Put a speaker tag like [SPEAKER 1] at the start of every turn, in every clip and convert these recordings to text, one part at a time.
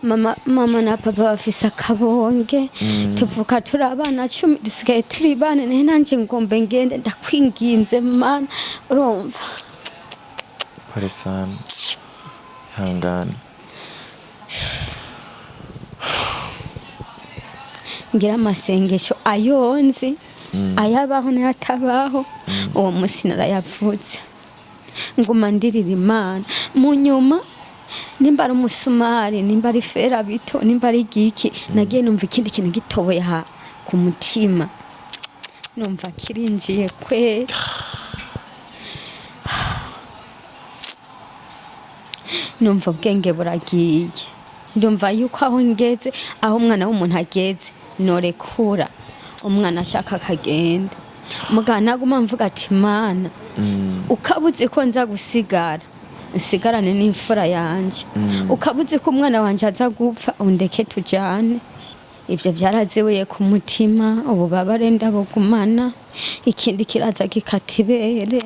[SPEAKER 1] Mama na papa bafise akabonge, tuvuka turi abana 10, dusigaye turi bane. Naye nanje ngombe ngende, ndakwinginze Mana, urumva.
[SPEAKER 2] Pole sana, ihangane.
[SPEAKER 1] Ngira amasengesho ayonzi ayabaho n'ayatabaho, uwo munsi narayavutse nguma ndirira Imana. Mu nyuma, nimba ari umusumari, nimba ari ferabito, nimba ari igiki, nagiye numva ikindi kintu gitoboye aha ku mutima, numva kirinjiye kweri. Numva ubwenge buragiye, ndumva yuko aho ngeze, aho umwana w'umuntu ageze, norekura umwana ashaka akagenda. Mugana naguma mvuga ati: "Mana, ukabuze ko nza gusigara, nsigarane n'imfura yanje. Ukabuze ko umwana wanje aza gupfa, undeke tujane." Ibyo byarazibuye ku mutima, ububabare ndabugumana. Ikindi kiraza gikata ibere.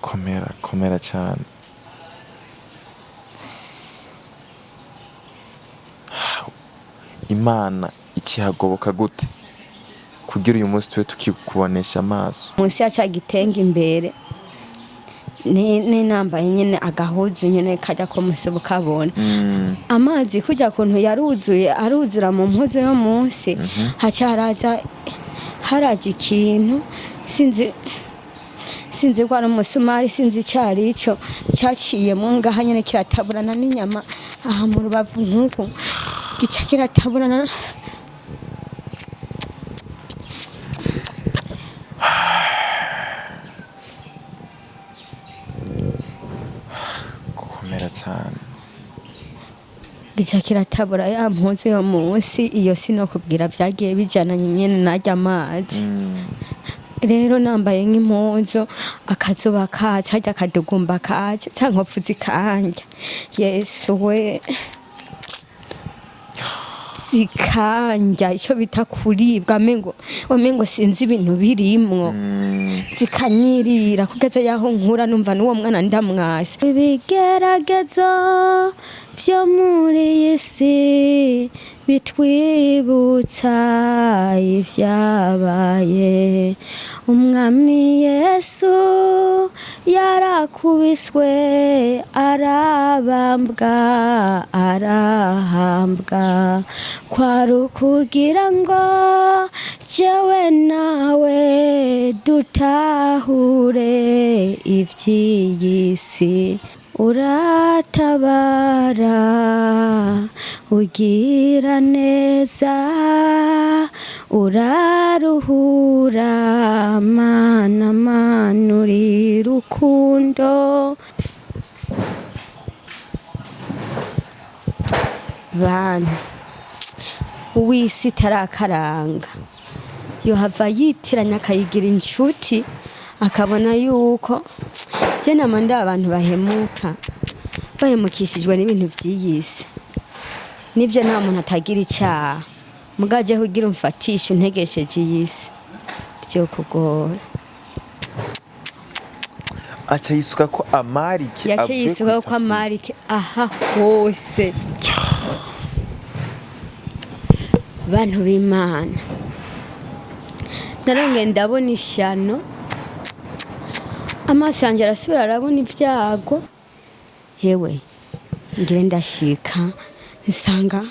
[SPEAKER 2] Komera, komera cyane. Imana ikihagoboka gute kugira uyu munsi tube tukikubonesha amaso?
[SPEAKER 1] Munsi ya ca gitenge imbere ni nambaye nyene agahuzu nyene kajya ko musi ukabona amazi kujya kuntu yaruzuye, aruzura mu mpuzu yo munsi. Haca haraza, haraje ikintu, sinzi ko ari umusumari, sinzi icyo ari cyo, cyaciyemo ngaha nyene kirataburana n'inyama aha mu rubavu, nk'uku gica kirataburana.
[SPEAKER 2] Komera cyane.
[SPEAKER 1] Gica kiratabura ya mpuzu yo munsi. Iyo sinokubwira, byagiye bijana nyene narya amazi. Rero nambaye nk'impuzu, akazuba kaca, harya akadugumba kaca, ca nkovu zikanja, Yesu we, zikanja icyo bita kuribwa, amengo sinzi ibintu birimwo, zikanyirira kugeza yaho nkura numva n'uwo mwana ndamwase. Ibigeragezo byo muri iyi si bitwibutsa ibyabaye. Umwami Yesu yarakubiswe, arabambwa, arahambwa, kwari ukugira ngo jewe nawe dutahure iby'iyi si. Uratabara, ugira neza, uraruhura, Mana, Mana, uri rukundo. Bantu, uw'isi itarakaranga yohava yitiranya akayigira inshuti, akabona yuko je nama ndi abantu bahemuka, bahemukishijwe n'ibintu vy'iyi si. Nibyo, nta muntu atagira icyaha, mugaje kugira umfatishe untegesheje iyi si byo kugora.
[SPEAKER 2] Aca yisuka ko amarike
[SPEAKER 1] yaciye
[SPEAKER 2] avuye
[SPEAKER 1] yisuka ko
[SPEAKER 2] kw'isafuriya.
[SPEAKER 1] Amarike aha hose. Bantu b'Imana, narongeye ndabona ishyano, amaso yanjye arasubira arabona ibyago. Yewe, ngire ndashika, nsanga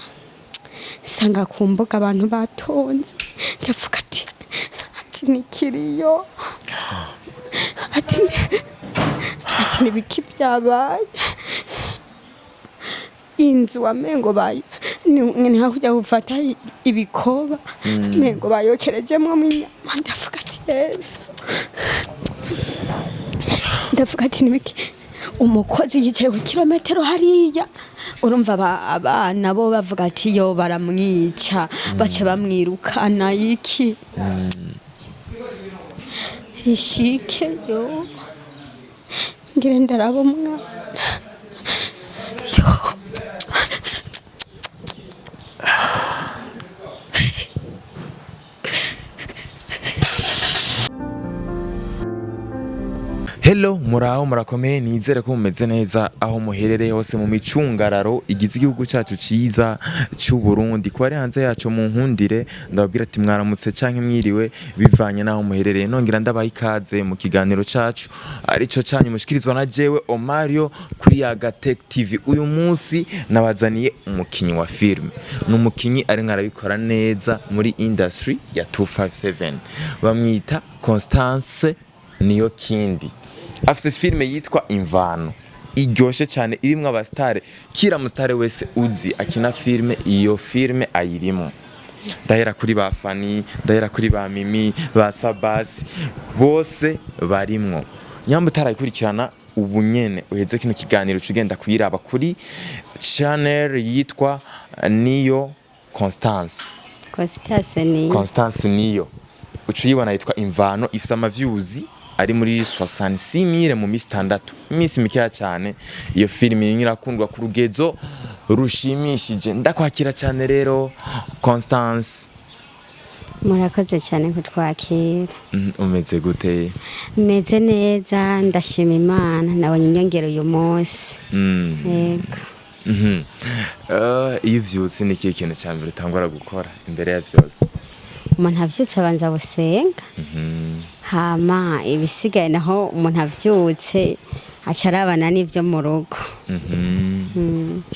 [SPEAKER 1] ku mbuga abantu batonze. Ndavuga ati nikiriyo, ati nibiki byabaye? Inzu wamengo bayo ni hakurya gufata ibikoba, mengo bayokerejemwo inyama. Ndavuga ati: "Yesu." Ndavuga ati: "Nibiki?" Umukozi yicaye ku kilometero hariya. Urumva abana bo bavuga ati: "Yo, baramwica." Baca bamwirukana. Iki ishike yo, ngire ndaraba umwana yo.
[SPEAKER 2] Hello, muraho, murakomeye? Nizere ko mumeze neza aho muherereye hose mu micungararo igize igihugu cyacu ciza cy'u Burundi. Kuba ari hanze yacu, mu nkundire ndababwira ati mwaramutse canke mwiriwe, bivanye naho muherereye. Nongera ndabaha ikaze mu kiganiro cacu, arico canyu mushikirizwa na jewe Omario kuri Yaga Tech TV. Uyu munsi nabazaniye umukinyi wa filme, ni umukinyi ari arabikora neza muri industry ya 257, bamwita Constance Niyo Kindi. Afise filime yitwa Imvano, iryoshe cyane, irimwo abasitare. Kira musitare wese uzi akina filime, iyo filime ayirimo. Ndahera kuri ba Fani, ndahera kuri ba Mimi, ba Sabasi, bose barimwo. Nyamba utarayikurikirana, ubu nyene uheze kino kiganiro uca ugenda kuyiraba kuri channel yitwa Niyo Constance.
[SPEAKER 1] Constance ni
[SPEAKER 2] Constance Niyo, uca uyibona, yitwa Imvano. Ifise ama views ari muri 66,000 mu minsi 6, iminsi mikeya cyane. Iyo filime irimo irakundwa ku rugezo rushimishije. Ndakwakira cyane rero, Constance.
[SPEAKER 1] Murakoze cyane kutwakira.
[SPEAKER 2] Umeze gute?
[SPEAKER 1] Meze neza, ndashima Imana, nabonye inyongera uyu munsi. Yego.
[SPEAKER 2] Iyo uvyutse, ni ikihe kintu cya mbere utangura gukora imbere ya vyose?
[SPEAKER 1] Umuntu avyutse abanza gusenga, hama ibisigaye naho umuntu avyutse aca arabana n'ivyo mu rugo.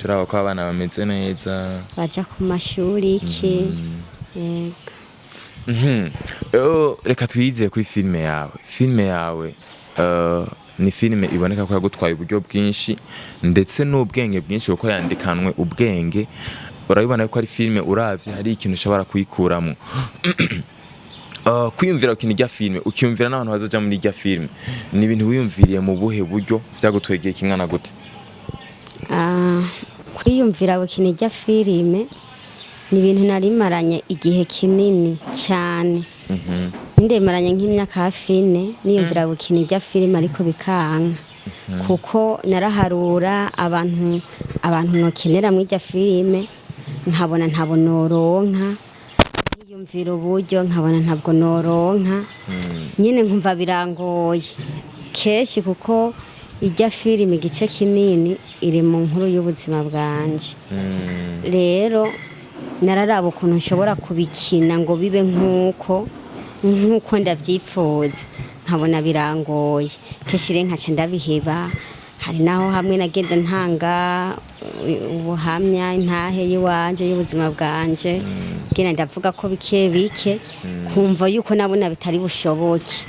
[SPEAKER 2] Uraba ko abana bameze neza.
[SPEAKER 1] Baja ku mashuri iki, yego.
[SPEAKER 2] Reka twiyizire kuri filime yawe. Filime yawe ni filime iboneka ko yagutwaye uburyo bwinshi ndetse n'ubwenge bwinshi, kuko yandikanwe ubwenge. Urabibona ko ari filime uravye hari ikintu ushobora kuyikuramo. Kwiyumvira ukina irya filime, ukiyumvira n'abantu bazoja muri irya filime, ni ibintu wiyumviriye mu buhe buryo? Vyagutwaye igihe kingana gute?
[SPEAKER 1] Kwiyumvira gukina irya filime ni ibintu narimaranye igihe kinini cyane. Ndemaranye nk'imyaka hafi 4 niyumvira gukina irya filime, ariko bikanka kuko naraharura abantu nokenera muri irya filime, nkabona ntabwo noronka. Niyumvira uburyo, nkabona ntabwo noronka nyine, nkumva birangoye kenshi, kuko irya filime igice kinini iri mu nkuru y'ubuzima bwanje. Rero nararaba ukuntu nshobora kubikina ngo bibe nk'uko ndavyifuza, nkabona birangoye. Kenshi rero nkaca ndabiheba. Hari naho hamwe nagenda ntanga ubuhamya, intahe y'iwanje y'ubuzima bwanje, genda ndavuga ko bike bike, kumva yuko nabona bitari bushoboke.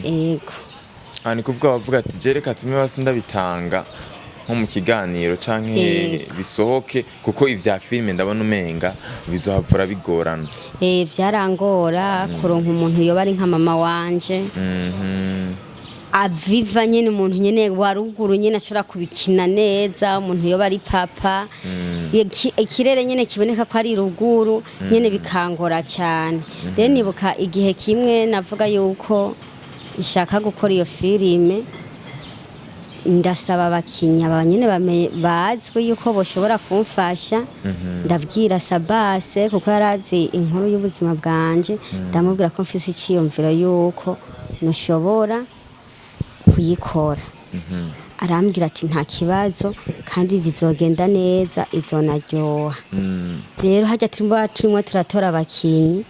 [SPEAKER 1] Ego.
[SPEAKER 2] Ni kuvuga bavuga ati je reka tume basi ndabitanga nko mu kiganiro canke bisohoke, kuko ivya filime ndabona umenga bizohavura bigorana.
[SPEAKER 1] Vyarangora kuronka umuntu yoba ari nka mama wanje, aviva nyene, umuntu nyene wa ruguru nyene ashobora kubikina neza, umuntu yoba ari papa. Ikirere nyene kiboneka ko ari ruguru nyene, bikangora cyane. Rero nibuka igihe kimwe navuga yuko nshaka gukora iyo filime, ndasaba abakinyi aba nyene bazwi yuko boshobora kumfasha. Ndabwira Sabase, kuko yarazi inkuru y'ubuzima bwanje, ndamubwira ko mfise iciyumviro yuko ntushobora kuyikora. Arambwira ati nta kibazo, kandi bizogenda neza, izonaryoha. Rero hajya turimo turatora abakinyi,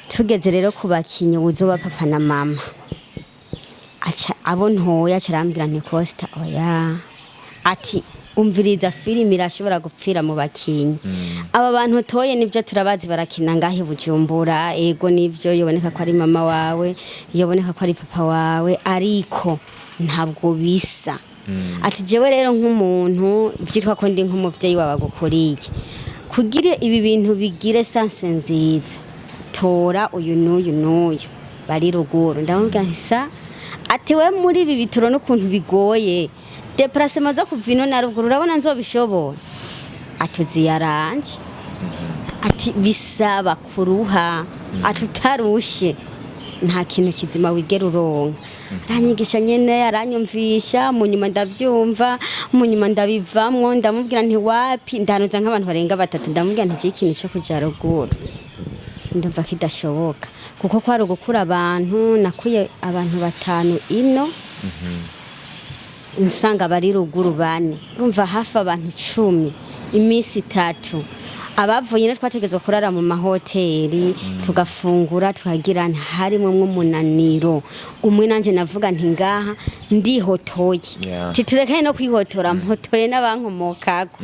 [SPEAKER 1] tugeze rero ku bakinyi uzoba papa na mama, aca abo ntoya aca arambwira nti Costa, oya, ati umviriza, filime irashobora gupfira mu bakinyi. Aba bantu toye nibyo turabazi, barakina ngahe i Bujumbura. Ego nibyo, yoboneka ko ari mama wawe, yoboneka ko ari papa wawe, ariko ntabwo bisa. Ati jewe rero nk'umuntu byitwa ko ndi nk'umuvyeyi wawe agukuriye, kugira ibi bintu bigire sens nziza, tora uyu n'uyu n'uyu bari ruguru. Ndamubwira nti sa, ati we muri ibi bitoro n'ukuntu bigoye, déplacement zo kuva ino na ruguru, urabona nzobishobora? Ati yaranje, ati bisaba kuruha, ati utarushe nta kintu kizima wigera uronka. Aranyigisha nyene, aranyumvisha, mu nyuma ndavyumva, mu nyuma ndabivamwo. Ndamubwira nti wapi, ndanuza nk'abantu barenga batatu, ndamubwira nti ikintu co kuja ruguru. Ndumva kidashoboka, kuko kwari ugukura abantu. Nakuye abantu batanu ino, nsanga bari ruguru bane, urumva hafi abantu 10, iminsi 3. Abavuye ino twategetswe kurara mu mahoteli, tugafungura, tukagira, harimo umunaniro umwe. Nanje navuga nti ngaha ndihotoye. Titurekane no kwihotora, mpotoye n'abankomokako.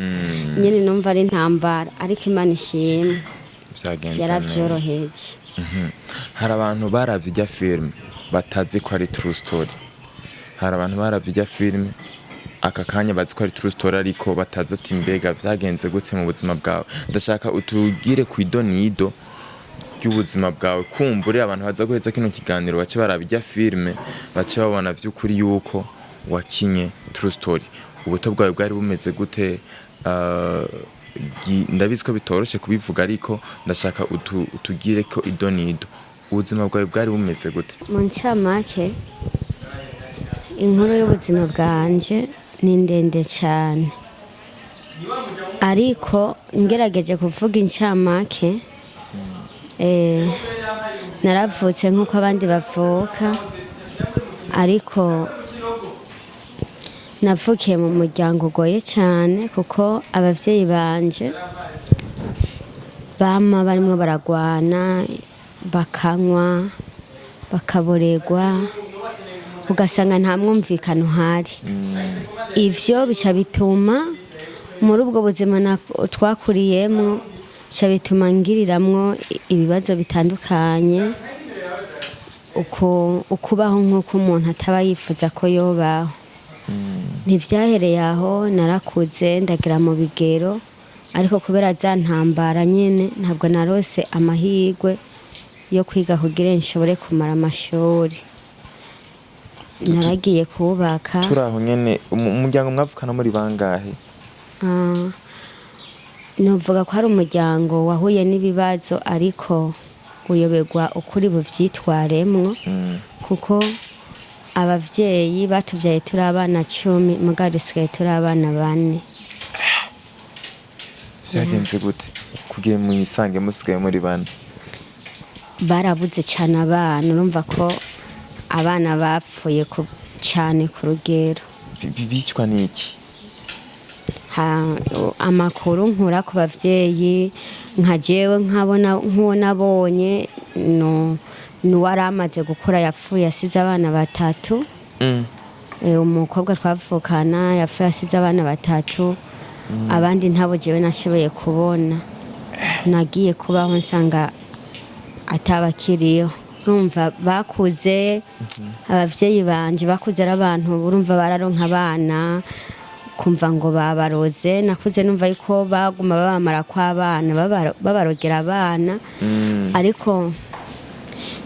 [SPEAKER 1] Nyene numva ari intambara, ariko Imana ishimwe.
[SPEAKER 2] Vyagenze neza.
[SPEAKER 1] Yaravyoroheje.
[SPEAKER 2] Hari abantu baravye ijya filime batazi ko ari true story. Hari abantu baravye ijya filime aka kanya bazi ko ari true story, ariko batazi ati mbega vyagenze gute mu buzima bwawe. Ndashaka utugire ku idonido ry'ubuzima bwawe, kumbure abantu baza guheza kino kiganiro bace baraba ijya filime, bace babona vy'ukuri yuko wakinye true story. Ubuto bwawe bwari bumeze gute? Ndabizi ko bitoroshe kubivuga, ariko ndashaka utugire ko idonido, ubuzima bwawe bwari bumeze gute?
[SPEAKER 1] Mu ncamake, inkuru y'ubuzima bwanje ni ndende cyane, ariko ngerageje kuvuga incamake, naravutse nk'uko abandi bavuka, ariko navukiye mu muryango ugoye cyane, kuko abavyeyi banje bama barimwo baragwana, bakanywa, bakaboregwa, ugasanga nta mwumvikano uhari. Ivyo bica bituma muri ubwo buzima twakuriyemwo, bica bituma ngiriramwo ibibazo bitandukanye, uko ukubaho nk'uko umuntu ataba yifuza ko yobaho. Ntivyahereye aho, narakuze ndagira mu bigero, ariko kubera za ntambara nyene ntabwo narose amahirwe yo kwiga kugira nshobore kumara amashuri. Naragiye kubaka.
[SPEAKER 2] Turi aho nyene, umuryango mwavukana muri bangahe?
[SPEAKER 1] Ah, novuga ko ari umuryango wahuye n'ibibazo, ariko uyoberwa ukuri buvyitwaremwo, kuko abavyeyi batuvyaye turi abana 10, mugabo dusigaye turi abana bane.
[SPEAKER 2] Vyagenze gute kugira mwisange musigaye muri bane?
[SPEAKER 1] Barabuze cane abana, urumva ko abana bapfuye cane ku rugero.
[SPEAKER 2] Bicwa n'iki?
[SPEAKER 1] Amakuru nkura ku bavyeyi, nka jewe nkabona nk'uwo nabonye no nuwari amaze gukura yapfuye asize abana batatu. Umukobwa twavukana yapfuye asize abana batatu, abandi ntabo jewe nashoboye kubona. Nagiye kubaho nsanga atabakiriyo. Urumva bakuze, abavyeyi banje bakuze ari abantu, urumva bararonka abana, kumva ngo babaroze. Nakuze numva yuko baguma babamara kw'abana, babarogera abana. Ariko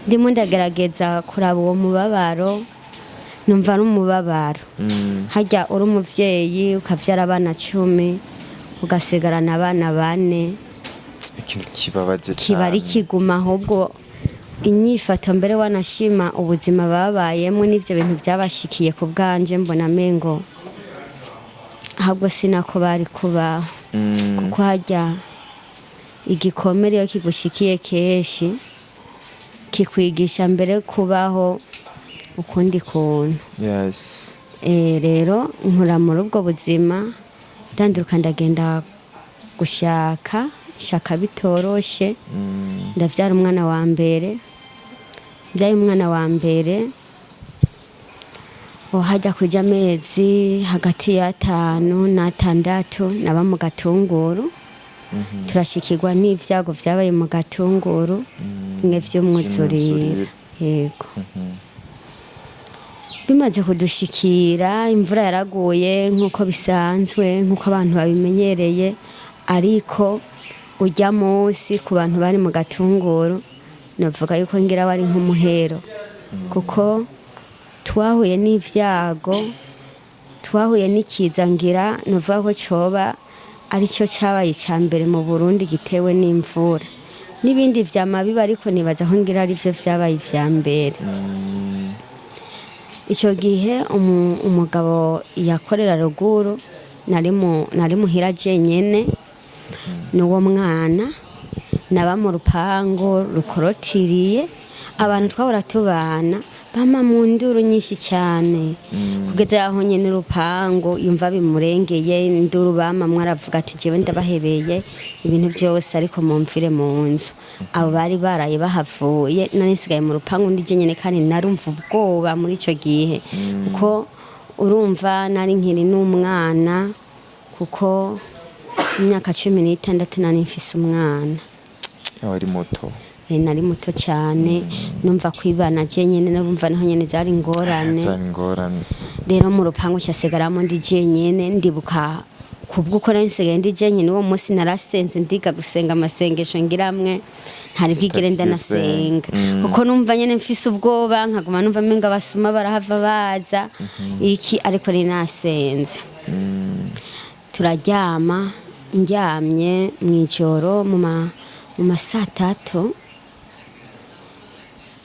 [SPEAKER 1] ndimo ndagerageza kuraba uwo mubabaro, numva ari umubabaro. Harya uri umuvyeyi ukavyara abana 10, ugasigarana abana bane,
[SPEAKER 2] Ikintu kibabaje.
[SPEAKER 1] Kiba ari
[SPEAKER 2] cane.
[SPEAKER 1] Kiguma ahubwo inyifato, mbere wanashima ubuzima babayemo n'ivyo bintu byabashikiye. Ku bwanje mbona mengo ahubwo sinako bari kubaho, kuko harya igikomere iyo kigushikiye kenshi kikwigisha mbere kubaho ukundi kuntu. Rero nkura muri ubwo buzima, ndanduruka ndagenda gushaka, shaka bitoroshe. Ndavyara umwana wa mbere. Mbyaye umwana wa mbere, hajya kuja amezi hagati ya 5 n'atandatu, naba mu Gatunguru. Turashikirwa n'ivyago vyabaye mu Gatunguru, bimwe vy'umwuzurira. Yego, bimaze kudushikira, imvura yaraguye nk'uko bisanzwe, nk'uko abantu babimenyereye, ariko ujya munsi ku bantu bari mu Gatunguru navuga yuko ngira wari nk'umuhero, kuko twahuye n'ivyago, twahuye n'ikiza, ngira nuvuga ko coba aricyo cabaye ica mbere mu Burundi gitewe n'imvura. N'ibindi vyama biba, ariko nibaza ko ngira arivyo vyabaye ivya mbere. Ico gihe umugabo yakorera ruguru, nari muhira jenyene n'uwo mwana. Naba mu rupangu rukorotiriye, abantu twahora tubana bama mu nduru nyinshi cyane, kugeza aho nyene urupangu yumva bimurengeye induru bamamwe, aravuga ati: "Jewe ndabahebeye ibintu byose, ariko mumvire mu nzu." Abo bari baraye bahavuye, nari nsigaye mu rupangu ndi jenyene, kandi narumva ubwoba muri ico gihe, kuko urumva nari nkiri n'umwana, kuko imyaka 16 nari mfise umwana.
[SPEAKER 2] Wari muto.
[SPEAKER 1] Nari muto cyane. Numva kwibana jenyene, narumva naho nyene zari ingorane.
[SPEAKER 2] Zari ingorane.
[SPEAKER 1] Rero mu rupangu cyasigaramo ndi jenyene. Ndibuka kubwo nari nsigaye ndi jenyene, uwo munsi narasenze, ndiga gusenga amasengesho ngiramwe ntari bwigere ndanasenga, kuko numva nyene mfise ubwoba, nkaguma numva menga abasuma barahava baza iki, ariko nari nasenze. Turaryama. Ndyamye mw'ijoro mu ma saa tatu,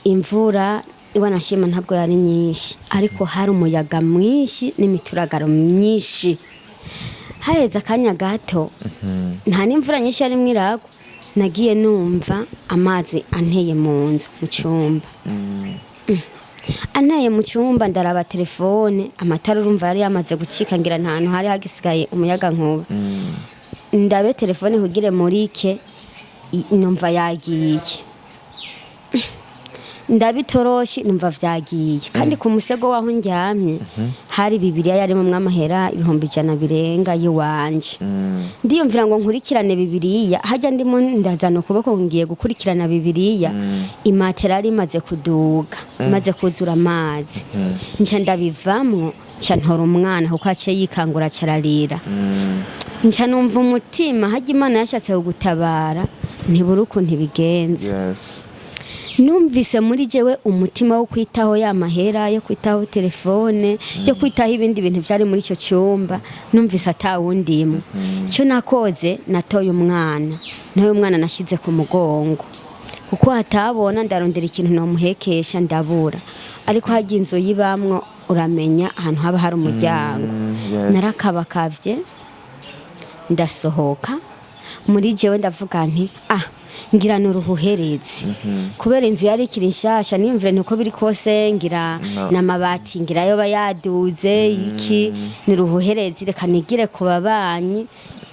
[SPEAKER 1] imvura iwanashima ntabwo yari nyinshi, ariko hari umuyaga mwinshi n'imituragaro myinshi. Haheze akanya gato, nta n'imvura nyinshi yarimwo iragwa, nagiye numva amazi anteye mu nzu, mu cyumba. Anteye mu cyumba, ndaraba telefone, amatara urumva yari yamaze gucika, ngira nta hantu hari hagisigaye umuyaga nkuba. Ndabe telefone kugire murike, numva yagiye. Ndabitoroshi, numva vyagiye. Kandi ku musego waho ndyamye hari Bibiliya yarimo amahera 100,000 birenga y'iwanje. Ndiyumvira ngo nkurikirane Bibiliya, hajya ndimo ndazana ukuboko ngiye gukurikirana Bibiliya, imatera yari imaze kuduga, imaze kuzura amazi. Nca ndabivamwo, nca ntora umwana kuko aciye yikangura acararira. Nca numva umutima, hajya Imana yashatse kugutabara ntibura ukuntu ibigenza. Numvise muri jewe umutima wo kwitaho ya mahera, yo kwitaho telefone, yo kwitaho ibindi bintu byari muri icyo cyumba, numvise atawundimo. Icyo nakoze, natoye umwana, ntoye umwana nashyize ku mugongo kuko hatabona, ndarondera ikintu nomuhekesha ndabura, ariko hajya inzu yibamwo uramenya ahantu haba hari umuryango. Narakabakavye ndasohoka. Muri jewe ndavuga nti: "Ah, ngira ni uruhuherezi," kubera inzu yari ikiri nshasha. Niyumvire nti uko biri kose ngira
[SPEAKER 2] No.
[SPEAKER 1] n'amabati ngira yoba yaduze iki, ni uruhuherezi, reka nigire ku babanyi,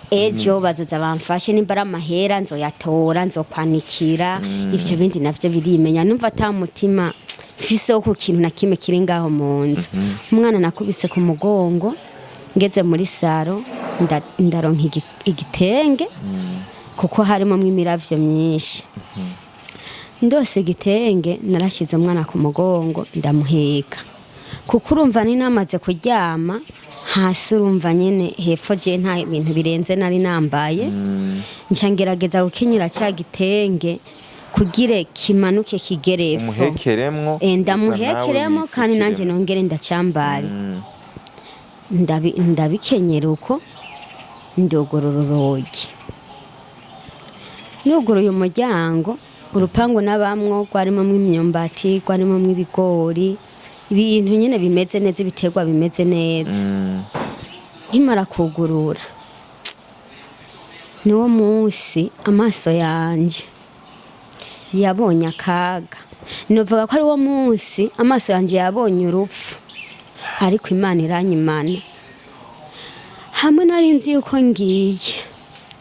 [SPEAKER 1] ejo bazoza bamfashe, nimba ari amahera nzoyatora, nzokwanikira, ivyo bindi navyo birimenya. Numva ata mutima mfise wo ku kintu na kimwe kiri ngaho mu nzu. Umwana nakubise ku mugongo, ngeze muri saro ndaronka igitenge kuko harimo imiravyo myinshi. Ndose igitenge, narashyize umwana ku mugongo ndamuheka, kuko urumva ni namaze kuryama hasi, urumva nyene hepfo je nta bintu birenze nari nambaye. Nca ngerageza gukenyera cya gitenge kugire kimanuke kigere epfo.
[SPEAKER 2] Umuhekeremwo.
[SPEAKER 1] Ndamuhekeremo
[SPEAKER 2] gusa nawe
[SPEAKER 1] kandi nanjye
[SPEAKER 2] wifukiremo.
[SPEAKER 1] nongere ndacyambare. Ndabikenyera uko, ndugurura urugi. Nuguruye umuryango, urupangu n'abamwo rwarimo imyumbati, rwarimo ibigori, ibintu nyine bimeze neza, ibiterwa bimeze neza. Nkimara kugurura, niwo munsi amaso yanje yabonye akaga. Novuga ko ari wo munsi amaso yanje yabonye urupfu, ariko Imana iranyimana. Hamwe nari nzi yuko ngiye,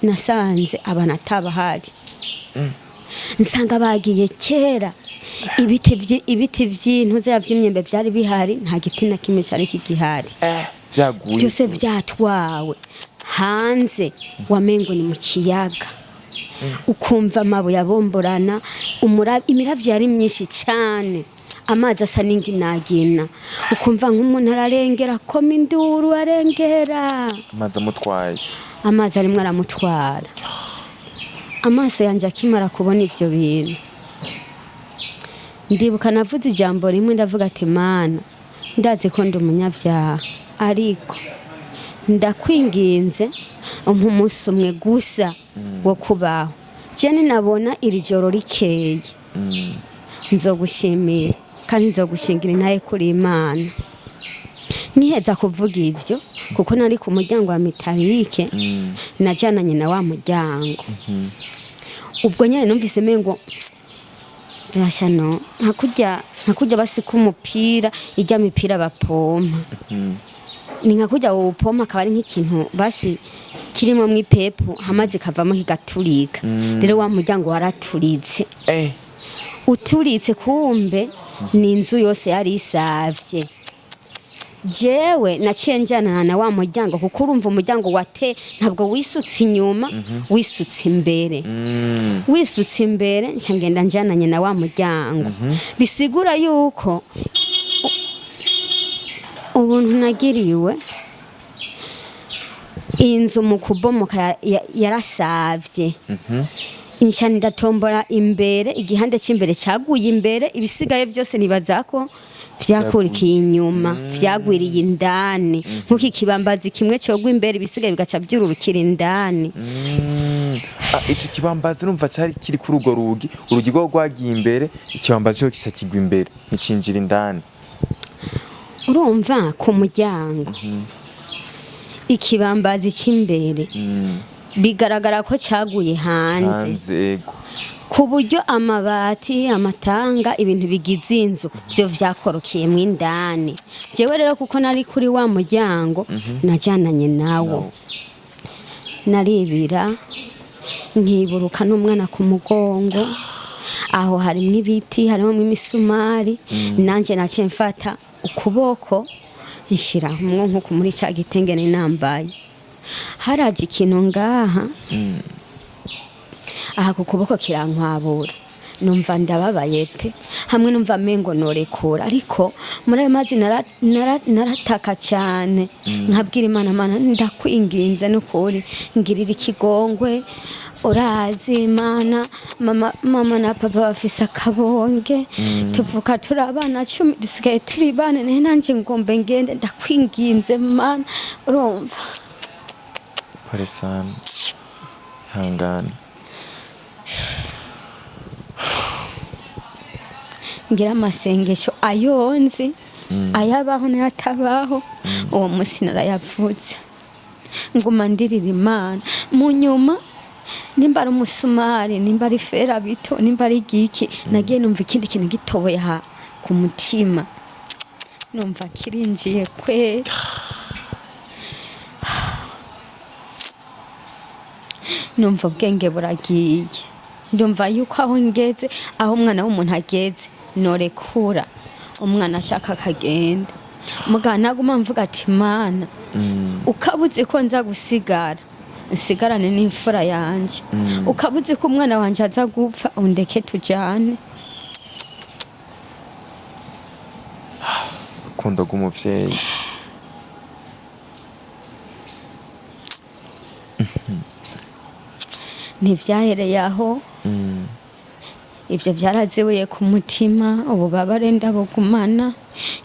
[SPEAKER 1] nasanze abantu atabahari, nsanga bagiye kera. Ibiti vy'intuze vy'imyembe vyari bihari, nta giti na kimwe cari kigihari.
[SPEAKER 2] Vyaguye.
[SPEAKER 1] Byose vyatwawe. Hanze wamengo ni mu kiyaga, ukumva amabuye abomborana, imiravyo yari myinshi cyane, amazi asa n'inginagina, ukumva nk'umuntu ararengera, akoma induru arengera.
[SPEAKER 2] Amazi amutwaye.
[SPEAKER 1] Amazi arimwo aramutwara. Amaso yanjye akimara kubona ivyo bintu, ndibuka navuze ijambo rimwe, ndavuga ati: "Mana, ndazi ko ndi umunyabyaha, ariko ndakwinginze umpa umunsi umwe gusa wo kubaho. Je ninabona iri joro rikeye, nzogushimira kandi nzogushingira intahe kuri Imana." Nkiheza kuvuga ivyo, kuko nari ku muryango wa métallique, najyananye na wa muryango. Ubwo nyene numvise mengo rasha no nka kurya basika umupira, ijya mipira bapompa, ni nka kurya uwupompa akaba ari nk'ikintu basi kirimo mw'ipepu, amazi kavamo kigaturika. Rero wa muryango waraturitse. Uturitse, kumbe ni inzu yose yari isavye. Jewe naciye njyanana na wa muryango, kuko urumva umuryango wate ntabwo wisutse inyuma, wisutse imbere. Wisutse imbere, nca ngenda njyananye na wa muryango. Bisigura yuko ubuntu nagiriwe, inzu mu kubomoka yarasavye. Nca ndatombora imbere, igihande cy'imbere cyaguye imbere, ibisigaye byose nibaza ko vyakurikiye inyuma, vyagwiriye indani, nk'uko ikibambazi kimwe cogwa imbere, ibisigaye bigaca vyururukira indani.
[SPEAKER 2] Ah, ico kibambazi urumva cari kiri kuri urwo rugi, urugi rwo rwagiye imbere, ikibambazi cyo kica kigwa imbere, nticinjira indani.
[SPEAKER 1] Urumva ku muryango ikibambazi cy'imbere bigaragara ko cyaguye hanze,
[SPEAKER 2] hanze, ego.
[SPEAKER 1] Ku buryo amabati, amatanga, ibintu bigize inzu byo vyakorokeyemwo indani. Jewe rero kuko nari kuri wa muryango, najyananye nawo, naribira nkiburuka n'umwana ku mugongo. Aho harimwo ibiti, harimo imisumari. Nanjye naciye mfata ukuboko nshira mwo nkuko muri cya gitenge nari nambaye. Haraje ikintu ngaha aha ku kuboko kirankwabura, numva ndababaye pe, hamwe numva mengo norekura. Ariko muri ayo mazi narataka cyane, nkabwira Imana: "Mana, ndakwinginze n'ukuri ngirira ikigongwe. Urazi Imana, mama na papa bafise akabonge, tuvuka turi abana 10, dusigaye turi bane, naye nanjye ngombe ngende, ndakwinginze Mana." Urumva.
[SPEAKER 2] Pole sana, hangane.
[SPEAKER 1] Ngira amasengesho ayonzi, ayabaho n'ayatabaho, uwo munsi narayavutse, nguma ndirira Imana. Mu nyuma, nimba ari umusumari, nimba ari ferabeto, nimba ari igiki, nagiye numva ikindi kintu gitoboye aha ku mutima, numva kirinjiye kweri. Numva ubwenge buragiye, ndumva yuko aho ngeze, aho umwana w'umuntu ageze, norekura umwana ashaka akagenda. Mugana naguma mvuga ati: "Mana, ukabuze ko nza gusigara, nsigarane n'imfura yanje. Ukabuze ko umwana wanje aza gupfa, undeke tujane."
[SPEAKER 2] Urukundo rw'umuvyeyi.
[SPEAKER 1] Ntivyahereye aho. Ibyo byarazibuye ku mutima, ububabare ndabugumana.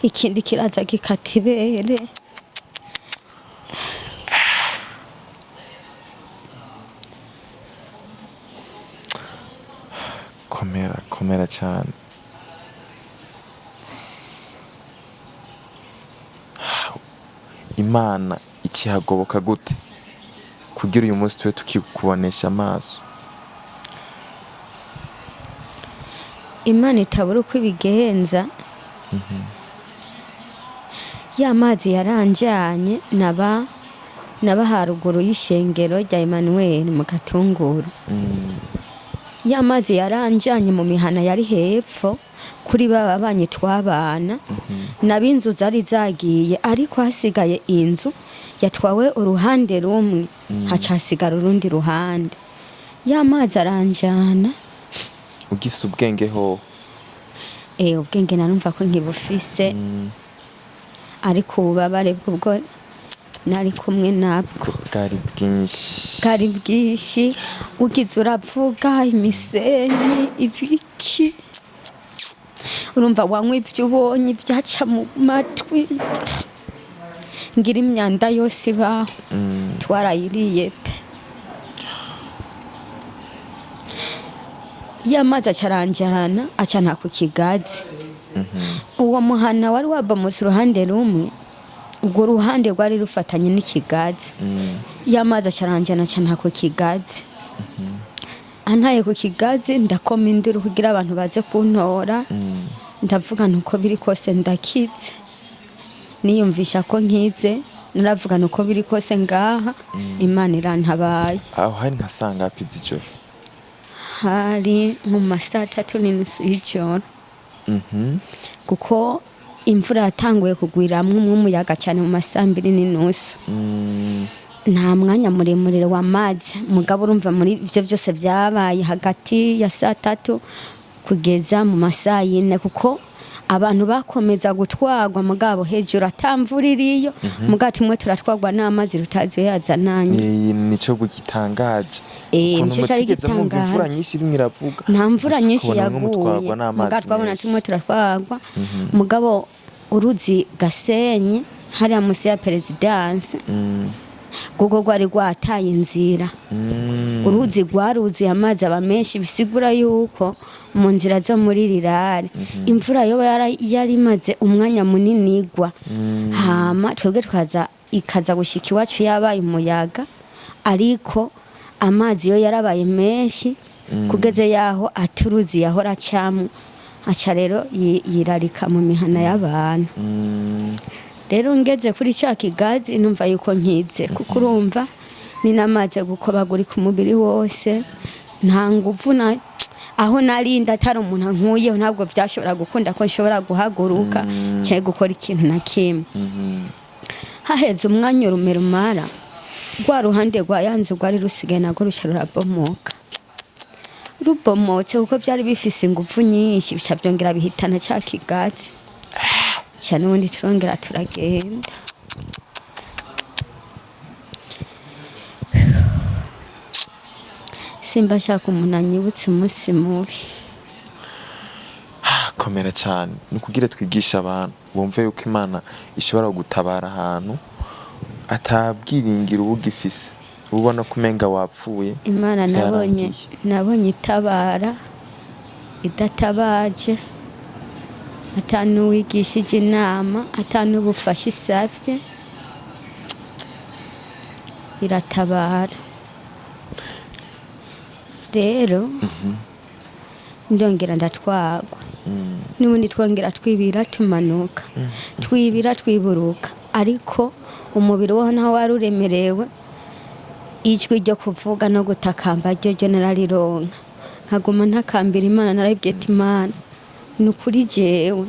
[SPEAKER 1] Ikindi kiraza gikata ibere.
[SPEAKER 2] Komera, komera cyane. Imana ikihagoboka gute kugira uyu munsi tube tukikubonesha amaso?
[SPEAKER 1] Imana itabura uko ibigenza. Ya mazi yaranjanye, naba haruguru y'ishengero rya Emmanuel mu Gatunguru. Ya mazi yaranjanye mu mihana yari hepfo kuri ba babanyi twabana, nab'inzu zari zagiye, ariko hasigaye inzu yatwawe uruhande rumwe, haca hasigara urundi ruhande. Ya mazi aranjana.
[SPEAKER 2] Ugifise ubwenge ho?
[SPEAKER 1] Ubwenge narumva ko nkibufise, ariko ububabare bwo nari kumwe nabwo
[SPEAKER 2] bwari bwinshi.
[SPEAKER 1] Bwari bwinshi. Ugize uravuga imisenyi, ibiki, urumva wanywa ibyo ubonye, ibyaca mu matwi, ngira imyanda yose ibaho twarayiriye pe. Ya mazi acaranjana, acana ku kigazi. Uwo muhana wari wabomotse uruhande rumwe, urwo ruhande rwari rufatanye n'ikigazi. Ya mazi acaranjana, acana ku kigazi. Antaye ku kigazi, ndakoma induru kugira abantu baze kuntora. Ndavuga nti uko biri kose ndakize, niyumvisha ko nkize. Naravuga nti uko biri kose ngaha Imana irantabaye.
[SPEAKER 2] Aho hari nka sangapi z'ijoro?
[SPEAKER 1] Hari mu ma 3:30 y'ijoro, kuko imvura yatanguye kugwiramwo umuyaga cyane mu ma 2:30. Nta mwanya muremure wamaze, mugabo urumva muri ivyo byose byabaye hagati ya 3:00 kugeza mu ma 4:00, kuko abantu bakomeza gutwagwa, mugabo hejuru atamvura iriyo, mugabo tumwe turatwagwa n'amazi rutazi iyo yazananye.
[SPEAKER 2] Nico gitangaje, ukuntu
[SPEAKER 1] nico cari
[SPEAKER 2] mutigeze mwumva imvura
[SPEAKER 1] gitangaje.
[SPEAKER 2] nyinshi irimwo iravuga.
[SPEAKER 1] Nta mvura nyinshi
[SPEAKER 2] ukabona mwe mutwarwa
[SPEAKER 1] yaguye,
[SPEAKER 2] n'amazi
[SPEAKER 1] mugabo twabona
[SPEAKER 2] menshi.
[SPEAKER 1] tumwe turatwagwa. Mugabo uruzi Gasenyi hariya musi ya perezidanse, kuko rwari rwataye inzira. Uruzi rwaruzuye, amazi aba menshi, bisigura yuko mu nzira zo muri rirare imvura yoba yari imaze umwanya munini igwa, hama twebwe tukaza ikaza gushika iwacu yabaye umuyaga, ariko amazi yo yarabaye menshi kugeze yaho aturuzi yahora acamwo, aca rero yirarika mu mihana y'abantu. Rero ngeze kuri cya kigazi numva yuko nkize, kuko urumva ni namaze gukobagurika umubiri wose, nta nguvu na aho narinda, atari umuntu ankuyeho ntabwo byashobora gukunda ko nshobora guhaguruka cyangwa gukora ikintu na kimwe. Haheze umwanya urume rumara, rwa ruhande rwa yanzu rwari rusigaye narwo ruca rurabomoka. Rubomotse, kuko byari bifise ingufu nyinshi, bica byongera bihitana cya kigazi, ca n'ubundi turongera turagenda. Simba nshaka umuntu anyibutse umunsi mubi.
[SPEAKER 2] Komera cyane, ni ukugira twigishe abantu bumve yuko Imana ishobora gutabara ahantu atabwiringira uba ugifise, uba ubona ko umenga wapfuye,
[SPEAKER 1] Imana nabonye
[SPEAKER 2] vyarangiye.
[SPEAKER 1] Nabonye itabara idatabaje, atanuwigishije inama, atanubufasha isavye, iratabara. Rero ndongera ndatwagwa, n'ubundi twongera twibira tumanuka, twibira twiburuka, ariko umubiri wo naho wari uremerewe, ijwi ryo kuvuga no gutakamba ryo nararironka, nkaguma ntakambira Imana. Narabwiye ati: "Imana, ni ukuri jewe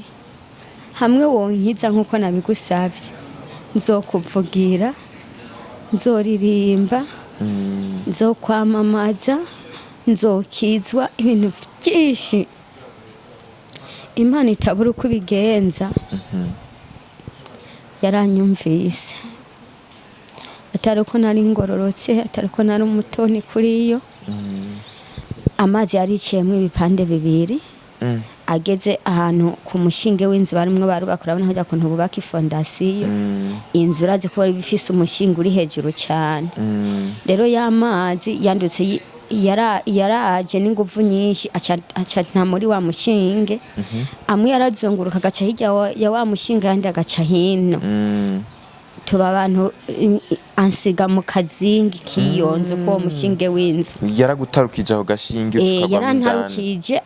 [SPEAKER 1] hamwe wonkiza nk'uko nabigusabye, nzokuvugira, nzoririmba, nzokwamamaza, nzokizwa ibintu byinshi." Imana itabura uko ibigenza, yaranyumvise. Atari uko nari ngororotse, atari uko nari umutoni kuri yo. Amazi yariciyemo ibipande bibiri. Ageze ahantu ku mushinge w'inzu barimwo barubaka, urabona hajya kuntu bubaka ifondasiyo, inzu urazi ko ifise umushinge uri hejuru cyane. Rero y'amazi yandutse yaraje n'inguvu nyinshi, aca nta muri wa mushinge. Amwe yarazunguruka agaca hirya ya wa mushinge, ayandi agaca hino. Tuba abantu ansiga mu kazingi k'iyo nzu, k'uwo mushinge w'inzu.
[SPEAKER 2] Yaragutarukije aho gashinge, ukagwamo indani.
[SPEAKER 1] Yarantarukije,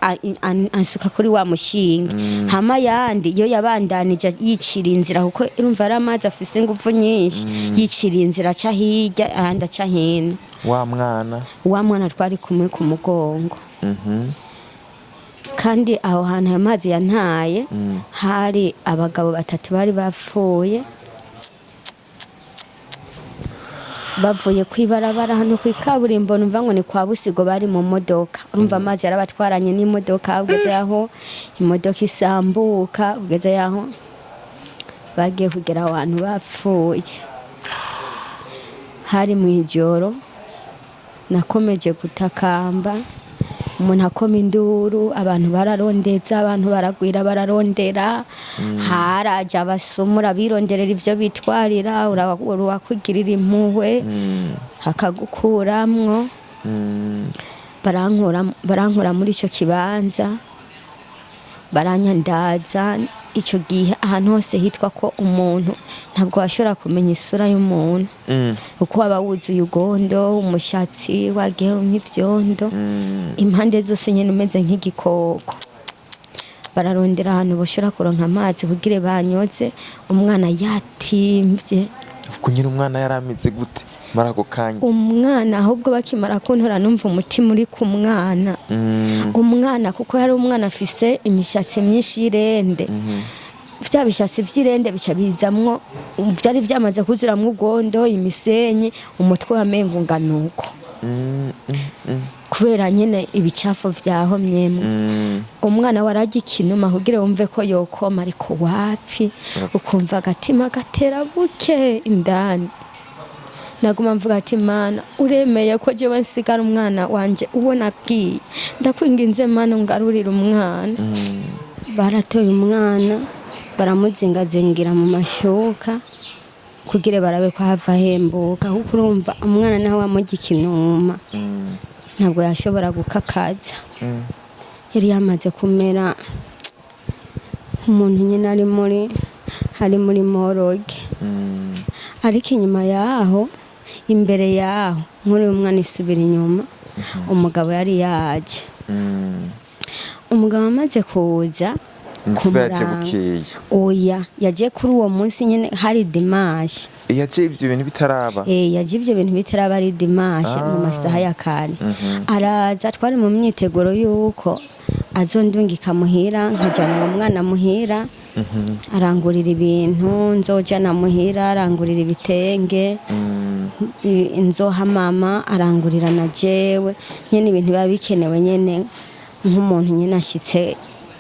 [SPEAKER 1] ansuka kuri wa mushinge, hama yandi yo yabandanije yicira inzira, kuko urumva ari amazi afise ingufu nyinshi, yicira inzira aca hirya, ayandi aca hino.
[SPEAKER 2] Wa mwana?
[SPEAKER 1] Wa mwana twari kumwe ku mugongo. Kandi aho hantu ayo mazi yantaye, hari abagabo batatu bari bapfuye bavuye kwibarabara hano ku ikaburimbo, numva ngo ni kwa Busigo, bari mu modoka. Urumva amazi yarabatwaranye n'imodoka, ugeze aho imodoka isambuka, ugeze aho bagiye kugera aho hantu bapfuye. Hari mu ijoro. Nakomeje gutakamba, umuntu akoma induru, abantu bararondeza, abantu baragwira, bararondera. Haraje abasumura bironderera ivyo bitwarira, uwakwigirira impuhwe akagukuramwo. Barankura muri ico kibanza, baranyandaza. Icyo gihe ahantu hose hitwa ko umuntu ntabwo washobora kumenya isura y'umuntu, kuko waba wuzuye ugondo, umushatsi wagiye nk'ivyondo impande zose, nyine umeze nk'igikoko. Bararondera ahantu bashobora kuronka amazi kugira banyoze umwana yatimvye.
[SPEAKER 2] Ubwo nyine umwana yari ameze gute muri ako kanya?
[SPEAKER 1] Umwana ahubwo bakimara kuntora, numva umutima uri ku mwana. Umwana, kuko yari umwana afise imishatsi myinshi y'irende, vya bishatsi vy'irende bica bizamwo, vyari vyamaze kuzuramwo ugondo, imisenyi, umutwe wamengo unganuko kubera nyene ibicafu vyahomyemwo. Umwana wararya ikinuma kugira wumve ko yokoma, ariko wapi, ukumva agatima gatera buke indani. Naguma mvuga ati: "Mana, uremeye ko jewe nsigara umwana wanje ubona agiye? Ndakwinginze Mana, ngarurire umwana." Baratoye umwana, baramuzingazingira mu mashuka kugira barabe ko hava ahembuka, kuko urumva umwana nawe wamurya ikinuma ntabwo yashobora gukakaza. Yari yamaze kumera nk'umuntu nyine ari muri morgue. Ariko inyuma yaho, imbere yaho nk'uri umwana isubira inyuma, umugabo yari yaje. Umugabo amaze kuza
[SPEAKER 2] Imvura yaje
[SPEAKER 1] kumuraba.
[SPEAKER 2] Bukeye?
[SPEAKER 1] Oya, yaje kuri uwo munsi nyine, hari dimanche.
[SPEAKER 2] Yaje ibyo bintu bitaraba?
[SPEAKER 1] Eh, yaje ibyo bintu bitaraba, ari dimanche mu masaha ya kare. Araza, twari mu myiteguro y'uko azondungika muhira, nkajyana uwo mwana muhira, arangurira ibintu nzojana muhira, arangurira ibitenge nzoha mama, arangurira na jewe nyene ibintu biba bikenewe nyene nk'umuntu nyene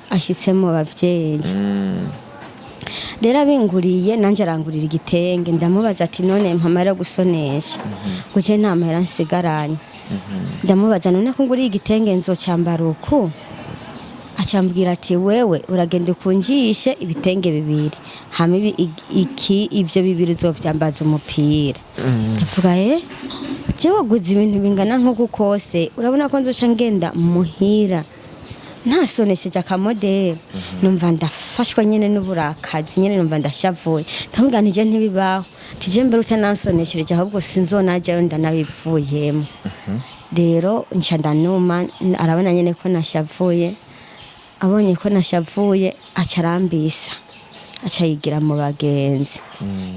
[SPEAKER 1] ashitse mu bavyeyi. Rero abinguriye, nanjye arangurira igitenge. Ndamubaza ati: "None mpamara gusonesha ngo je nta mahera nsigaranye?" Ndamubaza: "None ko nguriye igitenge, nzocambara uku?" Acambwira ati: "Wewe uragenda ukunjishe ibitenge bibiri, hama iki ibyo bibiri uzovyambaza umupira." Ndavuga: "Eh, jewe waguze ibintu bingana nk'uku kose, urabona ko nzoca ngenda muhira ntasonesheje akamodeli?" Numva ndafashwa nyene n'uburakazi nyene, numva ndashavuye. Ndamubwira nti: "Je ntibibaho, tije mbere utanansoneshereje, ahubwo sinzonajyayo, ndanabivuyemo." Rero nca ndanuma. Arabona nyene ko nashavuye. Abonye ko nashavuye, aca arambisa, aca yigira mu bagenzi.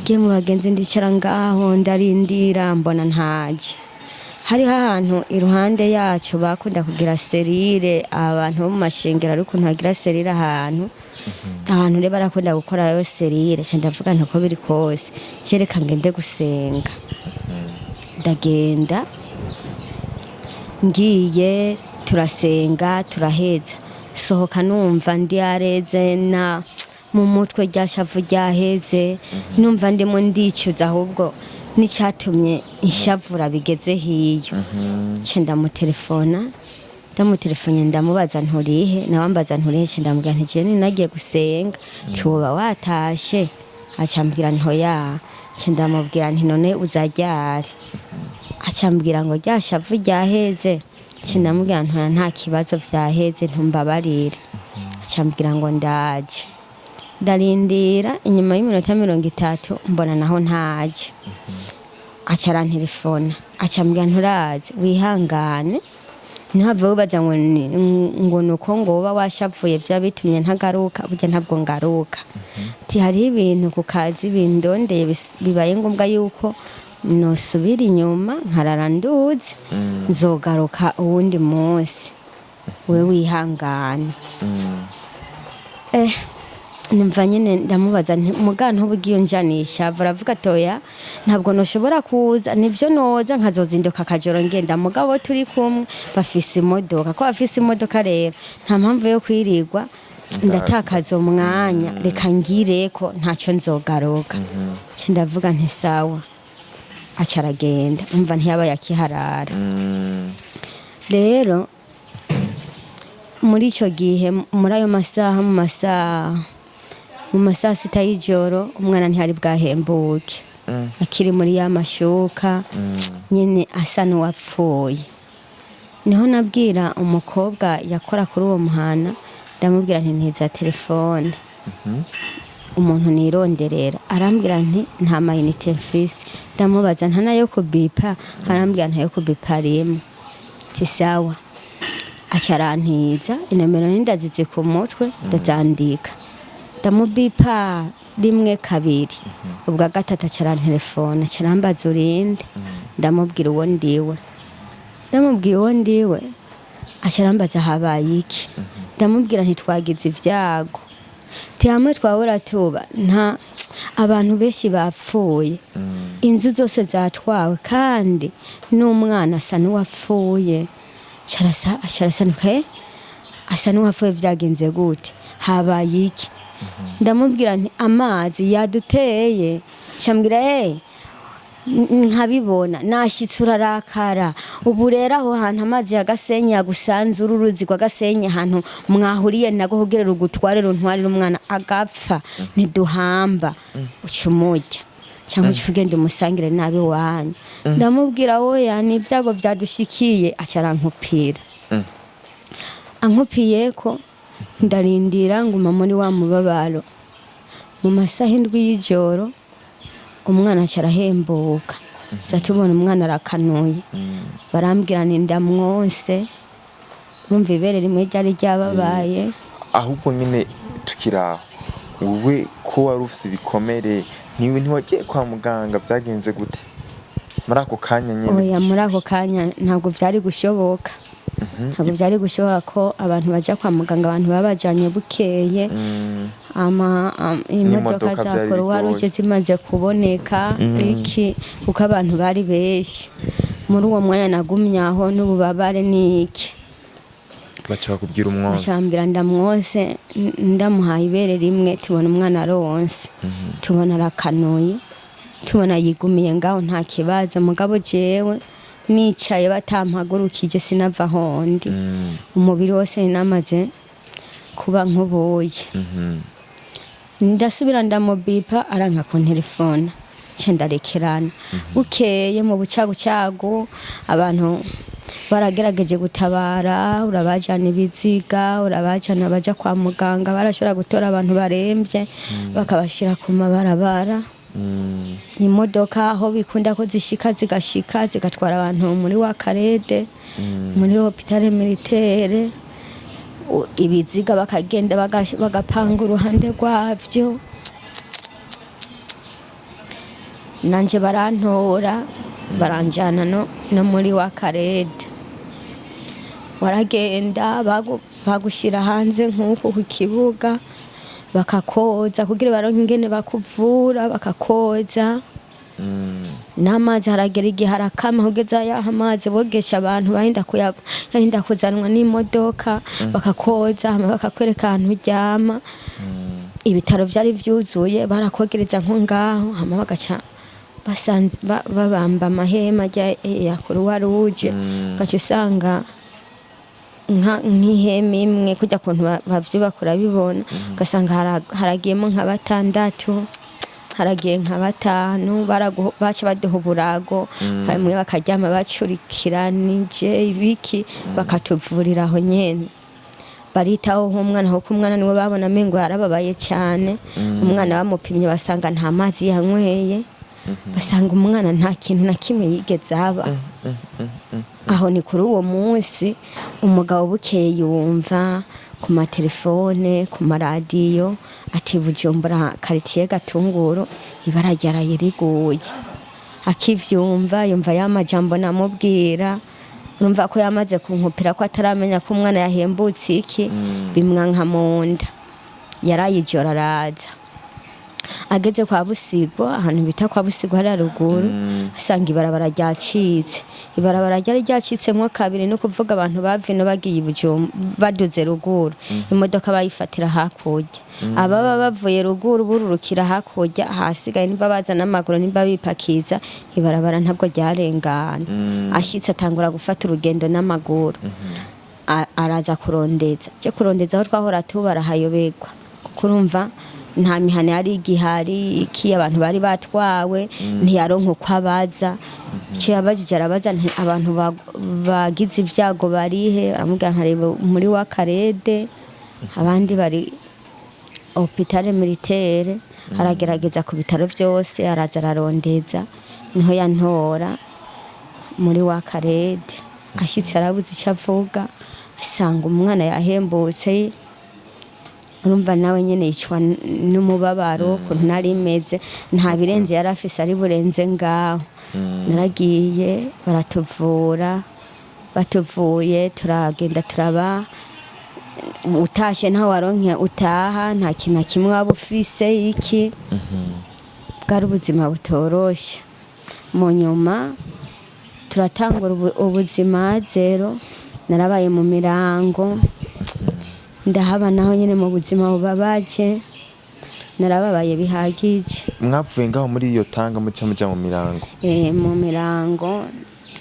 [SPEAKER 1] Ngiye mu bagenzi, ndicara ngaho ndarindira, mbona ntaje. Hariho ahantu iruhande yacu bakunda kugira cellule, abantu bo mu mashengero, ariko ukuntu bagira cellule ahantu, abantu rero barakunda gukorayo cellule. Nca ndavuga nti: "Uko biri kose, cereka ngende gusenga." Ndagenda, ngiye turasenga, turaheza, sohoka numva ndi areze na mu mutwe, rya shavu ryaheze, numva ndimo ndicuza ahubwo n'icyatumye inshavura bigeze hiyo. Nca ndamutelefona, ndamutelefone, ndamubaza: "Nturihe?" Nawe ambaza: "Nturihe?" Nca ndamubwira nti: "Jewe nagiye gusenga, ntiwoba watashe?" Acambwira ntoya. Nca ndamubwira nti: "None uzaryari?" Acambwira ngo rya shavu ryaheze. Nca ndamubwira ntoya, nta kibazo, vyaheze, ntumbabarire. Acambwira ngo ndaje. Ndarindira, inyuma y'iminota 30 mbona naho ntaje. Aca arantelefona, acambwira: "Nturaze, wihangane, ntihave wibaza ngo ngo nuko ngo woba washavuye vya bitumye ntagaruka. Burya ntabwo ngaruka." Ati: "Hariho ibintu ku kazi bindondeye, bibaye ngombwa yuko nosubira inyuma nkarara nduze, nzogaruka uwundi munsi, we wihangane." Eh, numva nyine ndamubaza nti: "Muga ntuba ugiye unjanisha?" Baravuga toya, ntabwo noshobora kuza, nivyo noza nkazozinduka akajoro ngenda, mugabo turi kumwe bafise imodoka, ko bafise imodoka rero nta mpamvu yo kwirirwa ndatakaza umwanya, reka ngireko ntacyo, nzogaruka. Nca ndavuga nti: "Sawa." Aca aragenda, umva ntiyabaye akiharara. Rero muri icyo gihe, muri ayo masaha, mu masaha 6 y'ijoro, umwana ntiyari bwahembuke, akiri muri ya mashuka nyine asa n'uwapfuye. Niho nabwira umukobwa yakora kuri uwo muhana, ndamubwira nti: "Ntiza telefone." Umuntu nironderera arambwira nti nta ma unités mfise. Ndamubaza nta nayo kubipa? Arambwira ntayo kubipa rimwe. Ti sawa, aca arantiza inomero, nindazizi ku mutwe, ndazandika, ndamubipa rimwe, kabiri, ubwa gatatu aca arantelefona, aca arambaza urinde? Ndamubwira uwo ndiwe. Ndamubwiye uwo ndiwe, aca arambaza habaye iki? Ndamubwira ntitwagize ibyago, ti hamwe twahora tuba nta abantu benshi bapfuye, inzu zose zatwawe, kandi n'umwana asa n'uwapfuye. Aca arasa asa n'uwapfuye. Vyagenze gute? Habaye iki? Ndamubwira nti amazi yaduteye. Cambwira nkabibona nashyitse urarakara. Ubu rero aho hantu amazi ya Gasenyi yagusanze, uru uruzi rwa Gasenyi, ahantu mwahuriye nago kugira rugutware, runtwarire umwana agapfa, ntiduhamba, uca umurya cyangwa uca ugenda umusangire nabi wanyu. Ndamubwira oya, ni ibyago byadushikiye. Aca arankupira. Ankupiye ko ndarindira, nguma muri wa mubabaro. Mu masaha 7 y'ijoro umwana aca arahembuka, nza tubona umwana arakanuye. Barambwira ni ndamwonse, urumva ibere rimwe ryari ryababaye.
[SPEAKER 2] Ahubwo nyine tukiri aho, wowe ko wari ufise ibikomere, ntiwagiye kwa muganga? Byagenze gute muri ako kanya nyine?
[SPEAKER 1] Oya, muri ako kanya ntabwo byari gushoboka, ntabwo byari gushoboka ko abantu bajya kwa muganga. Abantu baba bajanye bukeye, imodoka
[SPEAKER 2] N'imodoka
[SPEAKER 1] za
[SPEAKER 2] byari
[SPEAKER 1] Croix Rouge
[SPEAKER 2] bigoye.
[SPEAKER 1] zimaze kuboneka iki, kuko abantu bari benshi. Muri uwo mwanya nagumye aho n'ububabare n'iki.
[SPEAKER 2] Baca bakubwira umwonsi?
[SPEAKER 1] Bacambwira ndamwose. Ndamuhaye ibere rimwe, tubona umwana aronse, tubona arakanuye, tubona yigumiye ngaho nta kibazo. Mugabo jewe nicaye batampagurukije sinava hondi. Umubiri wose namaze kuba nk'ubuye. Ndasubira ndamubipa, aranka kuntelefona, nca ndarekerana. Bukeye mu bucagucagu abantu baragerageje gutabara, urabajana ibiziga, urabajana baja kwa muganga, barashobora gutora abantu baremvye bakabashira ku mabarabara. Imodoka aho bikunda ko zishika, zigashika zigatwara abantu muri wa karede, muri hôpital militaire, ibiziga bakagenda bagapanga uruhande rwavyo. Nanje barantora, baranjana no muri wa karede. Waragenda bagushira hanze nk'uku ku kibuga, bakakoza kugira baronke ingene bakuvura, bakakoza n'amazi. Haragera igihe harakama, kugeza yaho amazi bogesha abantu barinda yarinda kuzanwa n'imodoka, bakakoza hama bakakwereka ahantu uryama. Ibitaro vyari vyuzuye, barakogereza nko ngaho, hama bagaca basanze babamba amahema ya Croix Rouge. Ugaca usanga nk'ihema imwe kujya kuntu bavyubaka urabibona, ugasanga haragiyemo nka batandatu, haragiye nka batanu. Baca baduha uburago hamwe, bakaryama bacurikiranije ibiki, bakatuvurira aho nyene, baritaho nk'umwana, kuko umwana niwe babona amengo yarababaye cyane. Umwana bamupimye basanga nta mazi yanyweye, basanga umwana nta kintu na kimwe yigeze aba. Aho ni kuri uwo munsi. Umugabo bukeye yumva ku matelefone, ku maradiyo, ati Bujumbura quartier Gatunguru ibara ryaraye riguye. Akivyumva yumva ya majambo namubwira, urumva ko yamaze kunkupira ko ataramenya ko umwana yahembutse iki, bimwanka mu nda. Yaraye ijoro araza, ageze kwa Busigo, ahantu bita kwa Busigo hariya ruguru, asanga ibarabara ryacitse. Ibarabara ryari ryacitsemwo kabiri, no kuvuga abantu bavino bagiye i Bujumbura baduze ruguru, imodoka bayifatira hakurya. Ababa bavuye ruguru bururukira hakurya, ahasigaye nimba baza n'amaguru, nimba bipakiza, ibarabara ntabwo ryarengana. Ashitse atangura gufata urugendo n'amaguru. Araza kurondeza, je kurondeza aho twahora tuba arahayoberwa, kuko urumva nta mihana yari igihari iki, abantu bari batwawe, ntiyaronka uko abaza. Icyo yabajije, arabaza nti abantu bagize ibyago barihe? Baramubwira nkareba muri wa karede, abandi bari Hôpital Militaire, aragerageza ku bitaro byose, araza ararondeza, niho yantora muri wa karede. Ashyitse arabuze icyo avuga, asanga umwana yahembutse. Urumva nawe nyene yicwa n'umubabaro ukuntu nari meze, nta birenze yari afise ari burenze ngaho. Naragiye baratuvura, batuvuye turagenda turaba. Utashe ntaho waronke utaha, nta kintu na kimwe waba ufise iki. Bwari ubuzima butoroshe. Mu nyuma turatangura ubuzima zéro. Narabaye mu mirango, ndahaba naho nyine mu buzima bubabaje, narababaye bihagije.
[SPEAKER 2] Mwavuye ngaho muri iyo tanga muca muja mu mirango?
[SPEAKER 1] Mu mirango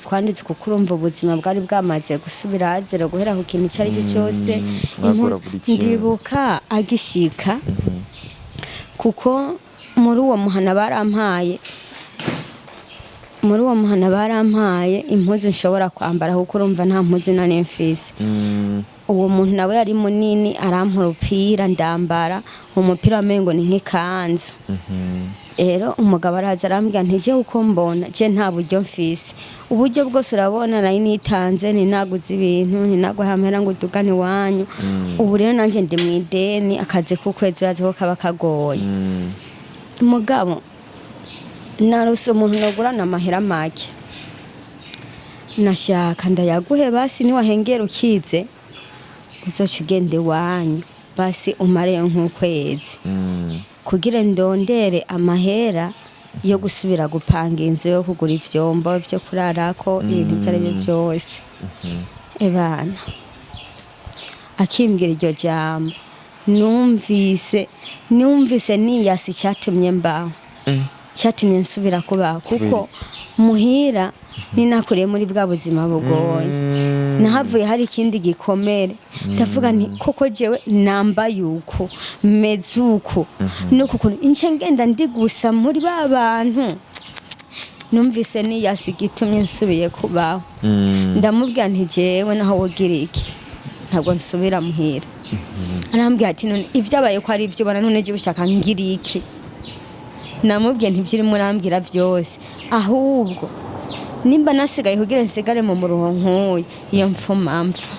[SPEAKER 1] twanditse, kuko urumva ubuzima bwari bwamaze gusubira zéro, guhera ku kintu icyo ari cyo cyose.
[SPEAKER 2] Mwakora buri kimwe.
[SPEAKER 1] Ndibuka agishika, kuko muri uwo muhana barampaye, muri uwo muhana barampaye impuzu nshobora kwambara, kuko urumva nta mpuzu nari mfise. Uwo muntu nawe yari munini, arampa urupira ndambara, umupira wamengo ni nk'ikanzu. Rero umugabo araza arambwira nti: "Je uko mbona, je nta buryo mfise, uburyo bwose urabona nari nitanze, ninaguze ibintu, ninaguha amahera ngo udugane iwanyu. Ubu rero nanjye ndi mu ideni, akazi k'ukwezi urazi ko kaba kagoye. Mugabo narose umuntu nogurana amahera make, nashaka ndayaguhe, basi niwahengera ukize uzoca ugenda iwanyu, basi umareyo nk'ukwezi kugira ndondere amahera yo gusubira gupanga inzu, yo kugura ivyombo vyo kurarako, ibintu ibyo ari byo byose." Ebana, akimbwira iryo jambo, numvise niyasi icyatumye mbaho, cyatumye nsubira kubaho, kuko muhira ninakuriye muri bwa buzima bugoye. Nahavuye hari ikindi gikomere. Ndavuga nti: "Koko jewe nambaye uku, meze uku, nuku kuntu ince ngenda ndi gusa muri ba bantu?" Numvise niyasi igitumye nsubiye kubaho. Ndamubwira nti: "Jewe naho wogira iki, ntabwo nsubira muhira." Arambwira ati: "None ibyabaye ko ari ibyo ubona, none jewe ushaka ngira iki?" Namubwiye nti: "Ibyo urimo urambwira byose, ahubwo nimba nasigaye kugira nsigare mu muruho nk'uyu, iyo mfuma mpfa."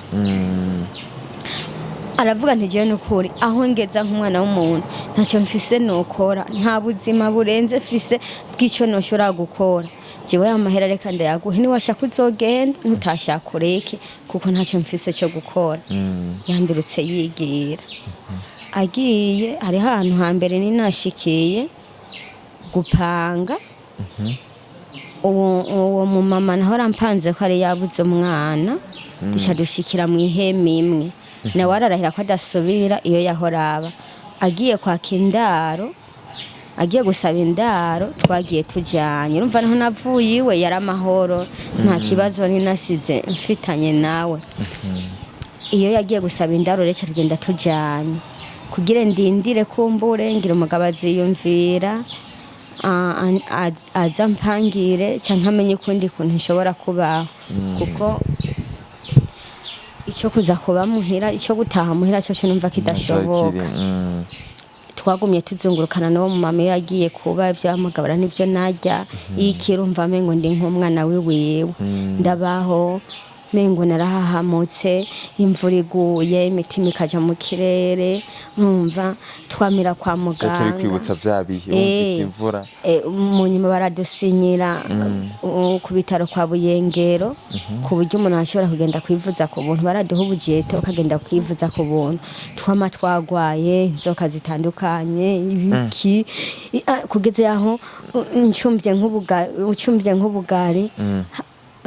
[SPEAKER 1] Aravuga nti: "Jewe nukuri aho ngeza nk'umwana w'umuntu, ntacyo mfise nokora, nta buzima burenze mfise bw'icyo noshobora gukora. Jewe amahera reka ndayaguhe, niwashaka uzogenda, nutashaka ureke, kuko ntacyo mfise cyo gukora." Yandurutse yigira agiye. Hariho ahantu hambere ninashikiye gupanga, uwo mumama naho arampanze ko ari yabuze umwana, duca dushikira mu ihema imwe. Nawe ararahira ko adasubira iyo yahora aba. Agiye kwaka indaro, agiye gusaba indaro, twagiye tujanye. Urumva naho navuye iwe yari amahoro, nta kibazo ninasize mfitanye nawe. Iyo yagiye gusaba indaro rero tugenda tujanye kugira ndindire, kumbure ngira umugabo aziyumvira, aza mpangire canke amenye ukundi kuntu nshobora kubaho, kuko icyo kuza kuba muhira, icyo gutaha muhira cyo numva kidashoboka. Twagumye tuzungurukana n'uwo mumama. Iyo yagiye kuba, ibyo yamugabura n'ibyo narya ikirumva mengo ndi nk'umwana wiwiwe. Ndabaho mengo narahahamutse. Imvura iguye imitima ikaja mu kirere, numva twamira kwa
[SPEAKER 2] Gace
[SPEAKER 1] muganga.
[SPEAKER 2] Bikwibutsa vya bihe wumvise imvura.
[SPEAKER 1] Mu nyuma baradusinyira ku bitaro kwa Buyengero, ku buryo umuntu ashobora kugenda kwivuza ku buntu. Baraduha ubujete ukagenda kwivuza ku buntu. Twama twagwaye inzoka zitandukanye, ibiki, kugeza yaho ncumbye nk'ubugari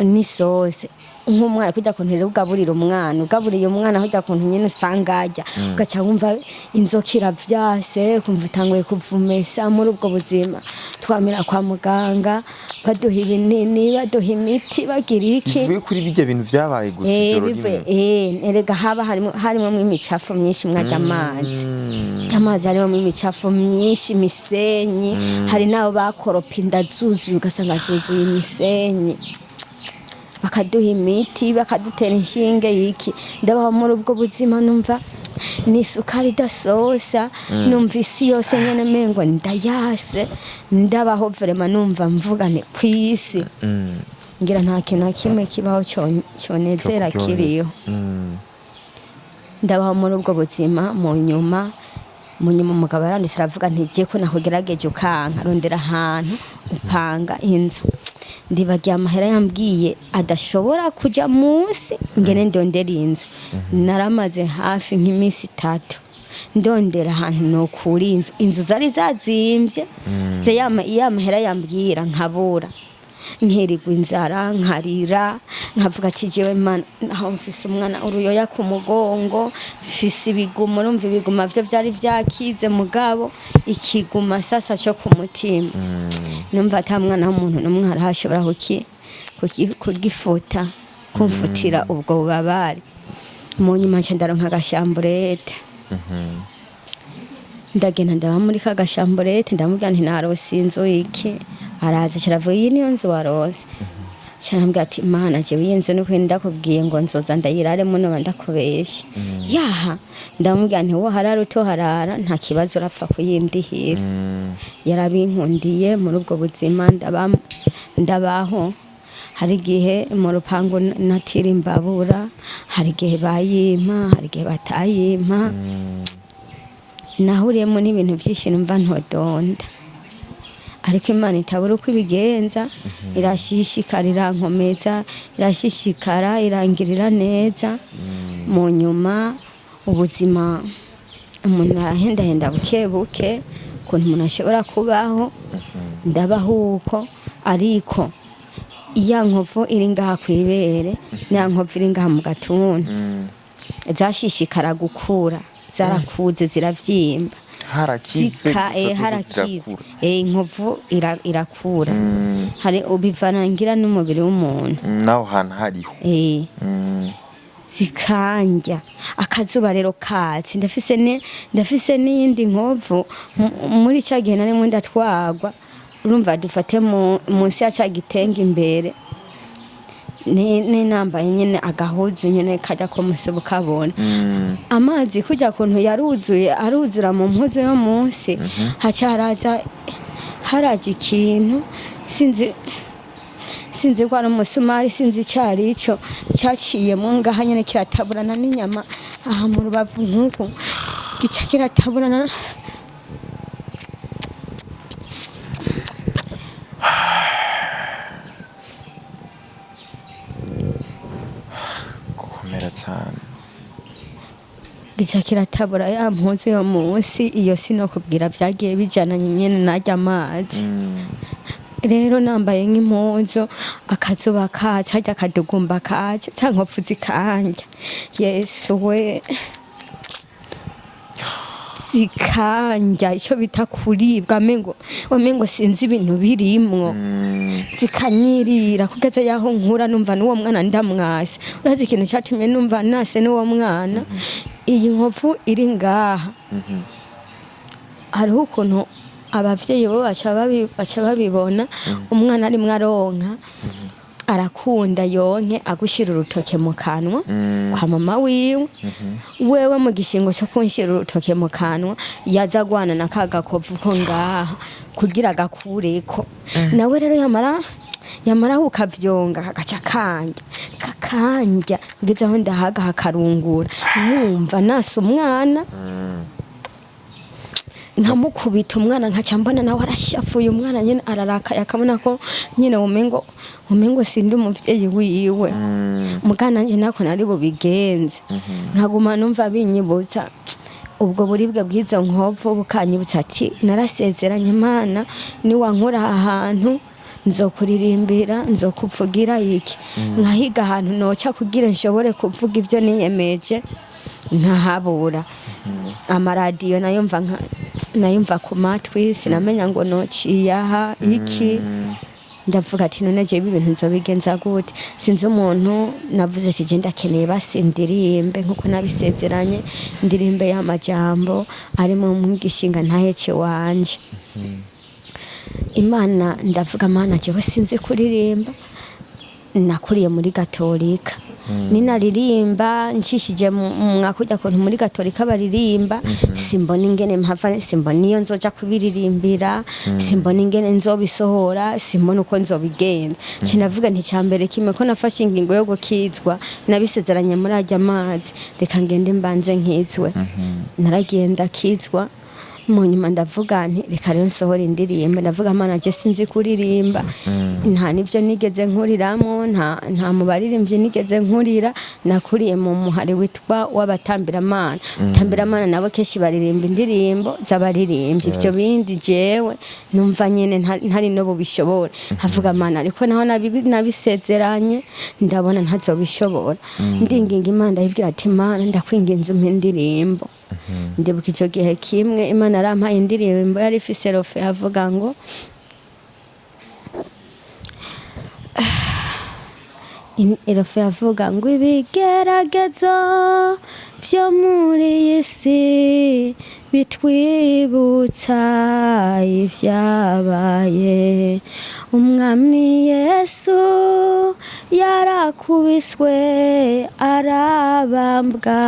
[SPEAKER 1] n'isose nk'umwana, kujya kuntu rero ugaburira umwana, ugaburiye umwana kujya kuntu nyine usanga arya, ugaca wumva inzoka iravyase, ukumva utanguye kuvumesa. Muri ubwo buzima twamira kwa muganga, baduha ibinini, baduha imiti, bagira iki.
[SPEAKER 2] Bivuye kuri bijya bintu vyabaye gusa ijoro rimwe?
[SPEAKER 1] Erega haba harimo imicafu myinshi, mwajya amazi harimo imicafu myinshi, imisenyi. Hari n'abo bakoropa inda zuzuye, ugasanga zuzuye imisenyi. Bakaduha imiti, bakadutera inshinge y'iki. Ndabaho muri ubwo buzima, numva Ni isukari idasosa. Numva isi yose nyene mengo ndayase. Ndabaho vraiment, numva mvuga nti kw'isi ngira nta kintu na kimwe kibaho conezera kiriho. Ndabaho muri ubwo buzima. Mu nyuma umugabo yaranditse aravuga nti: "Je ko nakugerageje ukanka, rondera ahantu upanga inzu." Ndibagiye amahera yambwiye adashobora kuja munsi ngene ndondera inzu. Naramaze hafi nk'iminsi 3 ndondera ahantu nokura inzu. Inzu zari zazimvye ze ya mahera yambwira nkabura, nkirirwa inzara, nkarira, nkavuga ati: "Jewe Mana, naho mfise umwana uruyoya ku mugongo, mfise ibiguma." Urumva ibiguma vyo vyari vyakize, mugabo ikiguma sasa co ku mutima numva ata mwana w'umuntu n'umwe arahashobora kugifuta, kumfutira ubwo bubabare. Mu nyuma nca ndaronka agashamburete, ndagenda ndaba muri ka gashamburete. Ndamubwira nti: "Narose inzu." Iki araza kiravuga: "Iyi niyo nzu warose?" Carambwira ati: "Mana, jewe iyi nzu nukuri ndakubwiye ngo nzoza ndayiraremo noba ndakubesha." Yaha ndamubwira nti: "Wo harara utoharara nta kibazo, urapfa kuyindihira." Yarabinkundiye. Muri ubwo buzima ndabaho. Hari igihe mu rupangu natira imbabura, hari igihe bayimpa, hari igihe batayimpa. Nahuriyemo n'ibintu byinshi numva ntodonda, ariko Imana itabura uko ibigenza. Irashishikara irankomeza, irashishikara irangirira neza. Mu nyuma ubuzima umuntu arahendahenda buke buke ukuntu umuntu ashobora kubaho. Ndabaho uko, ariko iya nkovu iri ngaha kw'ibere n'iya nkovu iri ngaha mu gatuntu zashishikara gukura, zarakuze, ziravyimba.
[SPEAKER 2] Harakize?
[SPEAKER 1] Zika
[SPEAKER 2] Gusa zozo
[SPEAKER 1] harakize.
[SPEAKER 2] zirakura.
[SPEAKER 1] Inkovu irakura. Hari ubivana ngira n'umubiri w'umuntu.
[SPEAKER 2] Naho hantu hariho.
[SPEAKER 1] Zikanja akazuba rero katse. Ndafise n'iyindi nkovu muri cya gihe narimwe ndatwagwa. Urumva dufate munsi ya cya gitenge imbere ni nambaye nyene agahuzu nyene kajya ko musi ukabona amazi kujya kuntu yaruzuye, aruzura mu mpuzu yo munsi. Haca haraza, haraje ikintu, sinzi ko ari umusumari, sinzi icyo ari cyo, cyaciyemo ngaha nyene kirataburana n'inyama aha mu rubavu nk'uku, gica kirataburana.
[SPEAKER 2] Gukomera cyane.
[SPEAKER 1] Gica kiratabura ya mpuzu yo munsi. Iyo sinokubwira vyagiye bijana nyene narya amazi. Rero nambaye nk'impuzu, akazuba kaca, harya akadugumba kaca, ca nkovu zikanja. Yesu we, zikanja icyo bita kuribwa, amengo sinzi ibintu birimwo. Zikanyirira kugeza yaho nkura numva n'uwo mwana ndamwase. Urazi ikintu cyatumye numva nase n'uwo mwana? Iyi nkovu iri ngaha, hariho ukuntu abavyeyi bo baca babibona umwana arimwo aronka, arakunda yonke agushira urutoke mu kanwa kwa mama wiwe. Wewe mu gishingo cyo kunshira urutoke mu kanwa, yaza agwana na ka gakovu ko ngaha kugira gakureko. Nawe rero yamara ukavyonga kagaca kanja, kakanja kugeza aho ndahaga hakarungura, nkumva nasa umwana, nkamukubita umwana, nkaca mbona nawe arashavuye. Umwana nyene ararakaye, akabona ko nyene umengo sindi umuvyeyi wiwe. Muga nanje nako nari bubigenze, nkaguma numva binyibutsa ubwo buribwe bw'izo nkovu, bukanyibutsa ati: "Narasezeranye Imana, niwankura aha hantu nzokuririmbira, nzokuvugira iki." Nkahiga ahantu noca kugira nshobore kuvuga ibyo niyemeje, nkahabura. Amaradiyo nayumva nayumva ku matwi, sinamenya ngo nociye aha iki. Ndavuga ati: "None jewe ibintu nzobigenza gute?" Sinzi umuntu navuze ati: "Je ndakeneye basi ndirimbe nkuko nabisezeranye, ndirimbe y'amajambo arimo mwigishinga ntahece wanje Imana." Ndavuga: "Mana, jewe sinzi kuririmba, nakuriye muri gatolika." Ninaririmba ncishije mwakujya kuntu muri Gatolika baririmba, simbona ingene mpava, simbona iyo nzoja kubiririmbira, simbona ingene nzobisohora, simbona uko nzobigenda. Nce ndavuga nti cyambere kimwe ko nafashe ingingo yo gukizwa, nabisezeranye muri ajya amazi, reka ngende mbanze nkizwe. Naragiye ndakizwa. Mu nyuma ndavuga nti reka rero nsohora indirimbo. Ndavuga: "Mana, je sinzi kuririmba, nta nibyo nigeze nkuriramo, nta mu baririmbyi nigeze nkurira. Nakuriye mu muhari witwa w'abatambiramana. Tambiramana nabo kenshi baririmba indirimbo z'abaririmbyi. Ibyo bindi jewe numva nyene ntari no bubishobora." Havuga: "Mana, ariko naho nabisezeranye ndabona ntazobishobora." Ndinginga Imana, ndayibwira ati: "Mana, ndakwinginze umpe indirimbo." Ndibuka icyo gihe kimwe Imana arampaye indirimbo yari ifise refrain avuga ngo refrain avuga ngo: "Ibigeragezo byo muri iyi si bitwibutsa ibyabaye. Umwami Yesu yarakubiswe, arabambwa,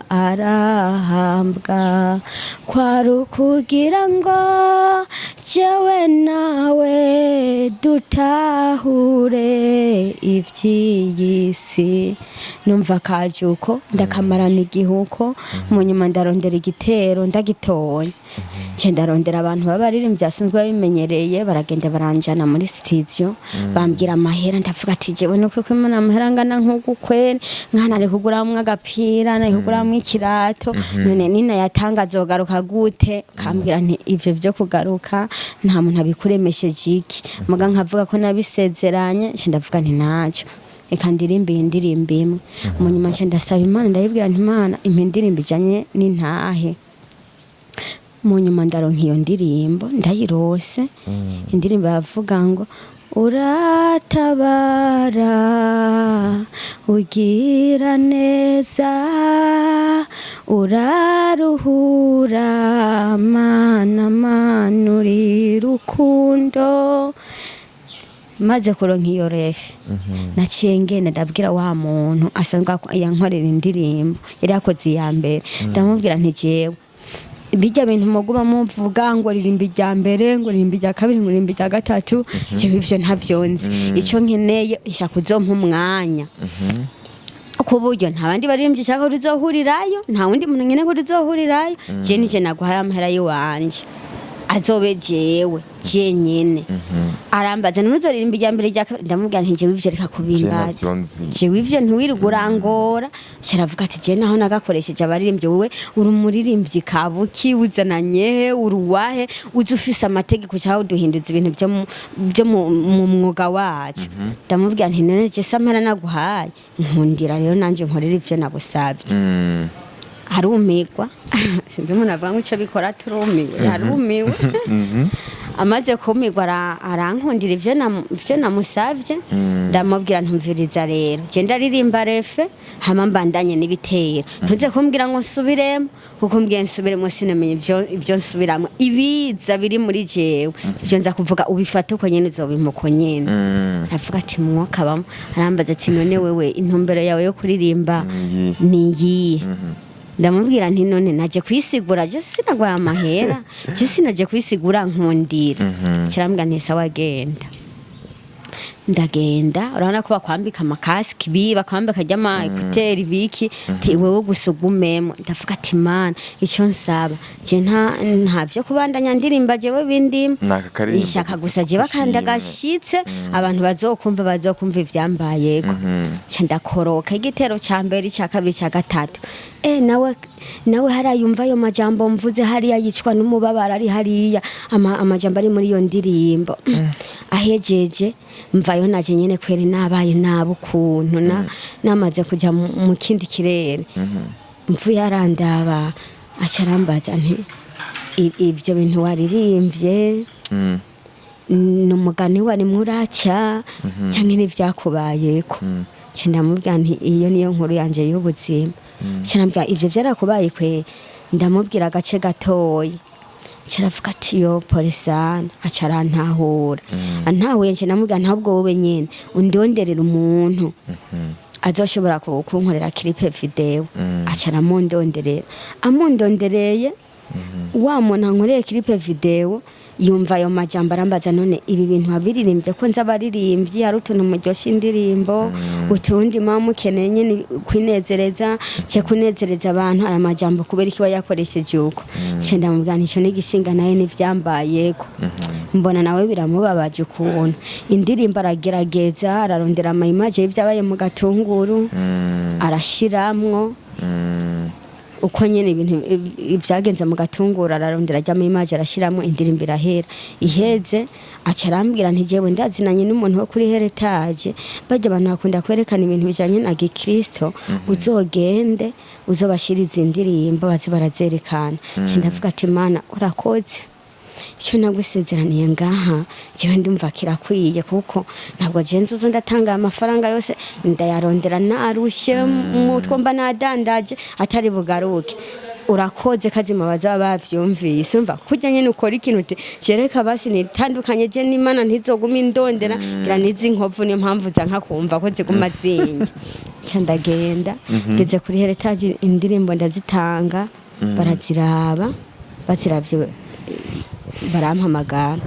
[SPEAKER 1] arahambwa, kwari ukugira ngo jewe nawe dutahure ivy'iyi si." Numva kajuko ndakamarana igihuko. Mu nyuma ndarondera igitero, ndagitoye, nce ndarondera abantu b'abaririmbyi basanzwe babimenyereye, baragenda baranjana muri studio, bambwira amahera. Ndavuga ati: "Jewe nukuri ko Imana, amahera angana nk'uku kweri, mwana ari kuguramwo agapira, nari kuguramwo ikirato, none ninayatanga azogaruka gute?" Kambwira nti: "Ivyo byo kugaruka nta muntu abikuremesheje iki." Muga nkavuga ko nabisezeranye. Nce ndavuga nti: "Ntacyo, reka ndirimbe iyi ndirimbo imwe." Mu nyuma nce ndasaba Imana, ndayibwira nti: "Imana, impa indirimbo ijanye n'intahe." Mu nyuma ndaronka iyo ndirimbo, ndayirose. Indirimbo yavuga ngo: "Uratabara, ugira neza, uraruhura, Mana, Mana uri rukundo." Maze kuronka iyo refrain, naciye ngenda ndabwira wa muntu asanzwe yankorera indirimbo, yari yakoze iya mbere. Ndamubwira nti: "Jewe bijya bintu muguba muvuga ngo ririmba irya mbere, ngo ririmba irya kabiri, ngo ririmba irya gatatu, jewe ivyo ntavyo nzi. Icyo nkeneye, ishaka kuzompa umwanya ku buryo nta bandi baririmbyi nshaka ko tuzohurirayo, nta wundi muntu nkeneye ko tuzohurirayo. Je nije naguhaye amahera y'iwanje, azobe jewe jenyene." Arambaza: "None uzoririmba irya mbere, irya kabiri?" Ndamubwira nti: "Jewe ivyo reka kubimbaza."
[SPEAKER 2] Navyo nzi.
[SPEAKER 1] "Jewe ivyo ntiwirirwa urangora." Aravuga ati: "Jewe naho nagakoresheje abaririmbyi, wowe uri umuririmbyi kabuki, uzananye he, uri uwahe, uzi ufise amategeko cyangwa uduhinduza ibintu byo mu mwuga wacu?" Ndamubwira nti: "None je se amahera naguhaye, nkundira rero nanje nkorera ivyo nagusavye." Arumirwa. Sinzi umuntu avuga ngo icyo bikora turumiwe. Yarumiwe. Amaze kumirwa, arankundira ivyo namusavye. Ndamubwira: "Ntumviriza rero, je ndaririmba refrain, hama mbandanye n'ibitero. Ntuze kumbwira ngo nsubiremo, kuko mbwiye nsubiremo sinamenye ivyo nsubiramo. Ibiza biri muri jewe, ivyo nza kuvuga ubifate uko nyene, uzobimpa uko nyene." Aravuga ati: "Mwuka bamo." Arambaza ati: "None wewe intumbero yawe yo kuririmba
[SPEAKER 2] Ni iyihe?
[SPEAKER 1] ni iyihe?" Ndamubwira nti: "None naje kwisigura? Je sinagwaye amahera, je sinaje kwisigura, nkundira." Kirambwira nti: "Sawa, genda." Ndagenda. Urabona ko bakwambika amakasike, bi bakwambika ry'ama écouteurs biki, ti wewe gusa ugumemo. Ndavuga ati: "Mana, icyo nsaba je nta vyo kubandanya ndirimba, jewe bindimo."
[SPEAKER 2] Naka karirimbo
[SPEAKER 1] Ishaka
[SPEAKER 2] gusa
[SPEAKER 1] gusa jewe akanda
[SPEAKER 2] kushimwe.
[SPEAKER 1] gashitse, abantu bazokumva ivyambayeko. Nca ndakoroka igitero ca mbere, ica kabiri, ica gatatu. Nawe harayumva ayo majambo mvuze hariya, yicwa n'umubabaro ari hariya, amajambo ari muri iyo ndirimbo. Ahejeje mvayo naje nyene kweri nabaye nabi ukuntu na namaze kuja mu kindi kirere. Mvuye arandaba, aca arambaza nti: "Ivyo bintu waririmbye ni umugani warimwo uraca canke n'ivyakubayeko?" Nca ndamubwira nti: "Iyo niyo nkuru yanje y'ubuzima." Nca ndamubwira: "Ivyo vyarakubaye kwe?" Ndamubwira agace gatoyi. Nca aravuga ati: "Yo, pole sana." Aca arantahura. Antahuye, nca ndamubwira: "Ntabwo wowe nyene undonderera umuntu." Azoshobora kunkorera clip vidéo. Aca aramundonderera. Amundondereye, wa muntu ankoreye clip vidéo yumva ayo majambo, arambaza: "None ibi bintu wabiririmbye ko nzi abaririmbyi hari utuntu muryosha indirimbo, utundi muba mukeneye nyine kwinezereza cye kunezereza abantu, aya majambo kubera iki yakoresheje uko?" Nce ndamubwira nti: "Ico n'igishinga naye n'ivyambayeko." Mbona nawe biramubabaje ukuntu indirimbo, aragerageza ararondera ama image y'ibyabaye mu Gatunguru, arashiramwo uko nyene ibintu vyagenze mu Gatunguru, ararondera ajyamo image, arashiramwo, indirimbo irahera. Iheze aca arambwira nti: "Jewe ndazinanye n'umuntu wo kuri Heritage, barya abantu bakunda kwerekana ibintu bijanye na gikristo, uzogende uzobashiriza indirimbo baze barazerekana." Nca ndavuga ati: "Mana, urakoze, icyo nagusezeraniye ngaha jewe ndumva kirakwiye, kuko ntabwo jewe nzoza ndatanga aya mafaranga yose, ndayarondera narushe mutwo mba nadandaje atari bugaruke. Urakoze." Kazima bazaba bavyumvise, urumva kurya nyene ukora ikintu uti: "Jereka basi nitandukanye je n'Imana, ntizoguma indondera ngira nizi nkovu, niyo mpamvu zanka kumva ko ziguma zinjya." Nca ndagenda, ngeze kuri Heritage, indirimbo ndazitanga, baraziraba. Baziravye barampamagara.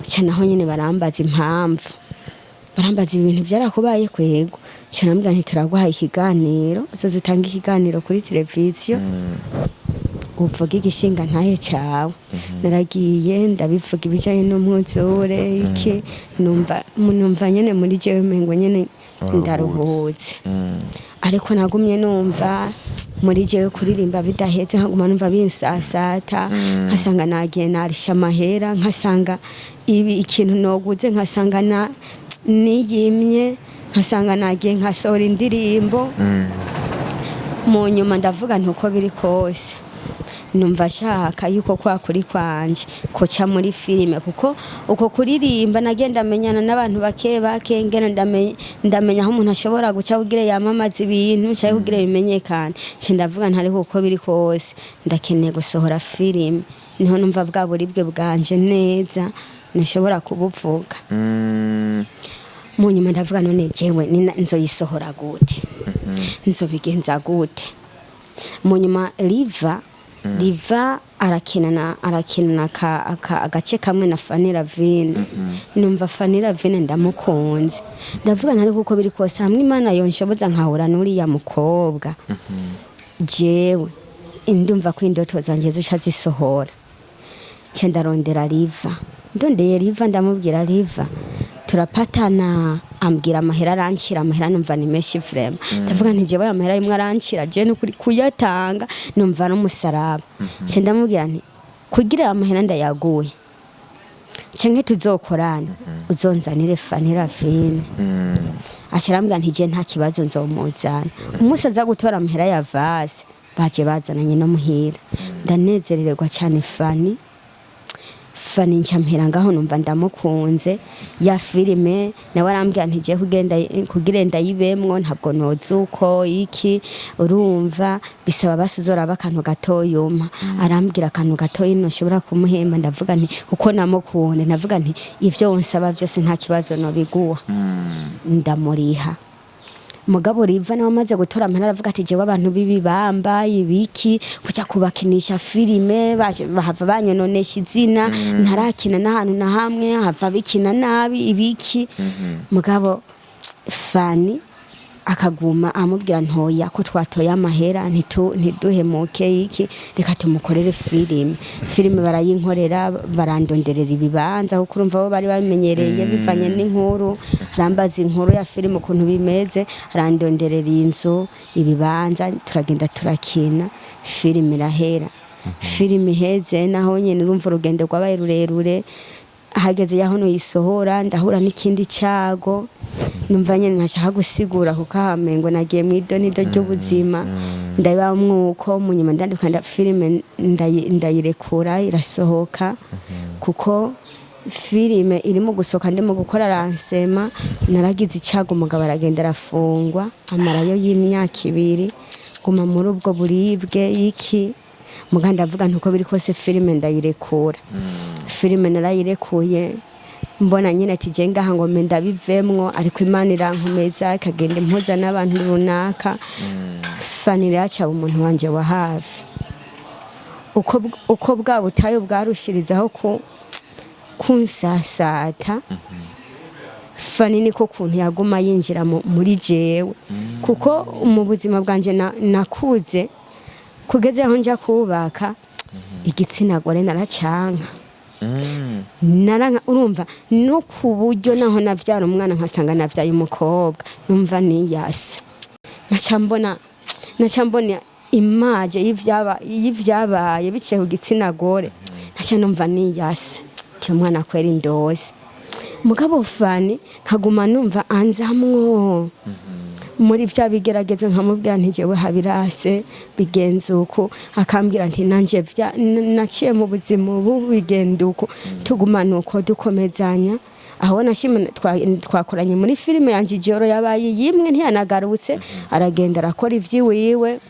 [SPEAKER 1] Nca naho nyene barambaza impamvu, barambaza: "Ibintu byarakubaye?" Kwego. Nca nambwira nti: "Turaguhaye ikiganiro, uzoza utange ikiganiro kuri televiziyo, uvuge igishinga ntahe cyawe." Naragiye, ndabivuga ibijanye n'umwuzure iki, numva nyene muri jewe mengo nyene ndaruhutse. Ariko nagumye numva muri jewe kuririmba bidaheze, nkaguma numva binsasata, nkasanga nagiye narisha amahera, nkasanga ibi ikintu noguze, nkasanga na niyimye, nkasanga nagiye nkasohora indirimbo. Mu nyuma ndavuga nti: "Uko biri kose numva ashaka yuko kwa kuri kwanje koca muri filime, kuko uko kuririmba nagenda menyana n'abantu bake bake, ngena ndamenya aho umuntu ashobora guca kugira yamamaze ibintu cyangwa kugira bimenyekane." Nce ndavuga ntari uko biri kose ndakeneye gusohora filime, niho numva bwa buribwe bwanje neza nashobora kubuvuga. Mu nyuma ndavuga: "None jewe nzoyisohora gute? Nzobigenza gute?" Mu nyuma Riva arakinana agace kamwe na Fanny Lavine. Numva Fanny Lavine ndamukunze, ndavuga ntari kuko biri kose hamwe Imana yonshoboza nkahura n'uriya mukobwa, jewe ndumva ko indoto zanjye zuca zisohora. Nce ndarondera Riva. Ndondeye Riva, ndamubwira Riva, turapatana, ambwira amahera, arancira amahera, numva ni menshi vraiment. Ndavuga nti: "Jewe aya mahera rimwe arancira, jewe nukuri kuyatanga numva n'umusaraba." Nce ndamubwira nti: "Kugira aya mahera ndayaguye canke tuzokorana, uzonzanire Fanny Lavine." Aca arambwira nti: "Je nta kibazo, nzomuzana." Umunsi aza gutora amahera ya vase, baje bazananye no muhira, ndanezererwa cyane Fanny. Fanny nca mpera ngaho numva ndamukunze. Ya filime nawe arambwira nti: "Jewe kugenda kugira ndayibemwo ntabwo nozi uko iki, urumva bisaba basi uzoraba akantu gatoyuma." Arambwira akantu gatoyi noshobora kumuhemba. Ndavuga nti kuko namukunda, ndavuga nti: "Ivyo wonsaba vyose nta kibazo, nobiguha." Ndamuriha. Mugabo Riva nawe amaze gutora amahera aravuga ati: "Jewe abantu b'ibibamba ibiki kuja kubakinisha filime, bahava banyononesha izina, ntarakina n'ahantu na hamwe, hava bikina nabi ibiki." Mugabo Fanny akaguma amubwira ntoya ko twatoye amahera, ntiduhemuke iki, reka tumukorere filime. Filime barayinkorera, barandonderera ibibanza, kuko urumva bo bari babimenyereye bivanye n'inkuru. Arambaza inkuru ya filime ukuntu bimeze, arandonderera inzu, ibibanza, turagenda turakina, filime irahera. Filime iheze naho nyine urumva urugendo rwabaye rurerure. Hageze yaho nuyisohora, ndahura n'ikindi cyago numva nyine ntashaka gusigura, kuko hamengo nagiye mu idonido ry'ubuzima, ndabamwuko. Mu nyuma ndandika filime, ndayirekura, irasohoka. Kuko filime irimo gusohoka, ndimo gukora lancement, naragize icyago, umugabo aragenda arafungwa, amarayo y'imyaka 2, guma muri ubwo buribwe iki. Muga ndavuga nti uko biri kose filime ndayirekura. Filime narayirekuye. Mbona nyine ati je ngaha ngo mbe ndabivemwo, ariko Imana irankomeza, ikagenda impuza n'abantu runaka. Fanny rero umuntu wanje wa hafi, uko bwa butayu bwarushirizaho ku kunsasata, Fanny niko kuntu yaguma yinjira muri jewe, kuko mu buzima bwanje nakuze kugeza aho nja kubaka, igitsina gore naracanka. Naranka, urumva, no ku buryo naho navyara umwana nkasanga navyaye umukobwa, numva niyase. Naca mbona image y'ivyabaye biciye ku gitsina gore, naca numva niyase, ti umwana kwera indozi. Mugabo Fanny nkaguma numva anzamwo muri vya bigeragezo, nkamubwira nti jewe habirase bigenze uku, akambwira nti nanje naciye mu buzima ubu bigenda uku. Tugumana uko, dukomezanya. Aho nashima twakoranye muri filime yanje Ijoro yabaye yimwe, ntiyanagarutse, aragenda arakora ivyiwiwe,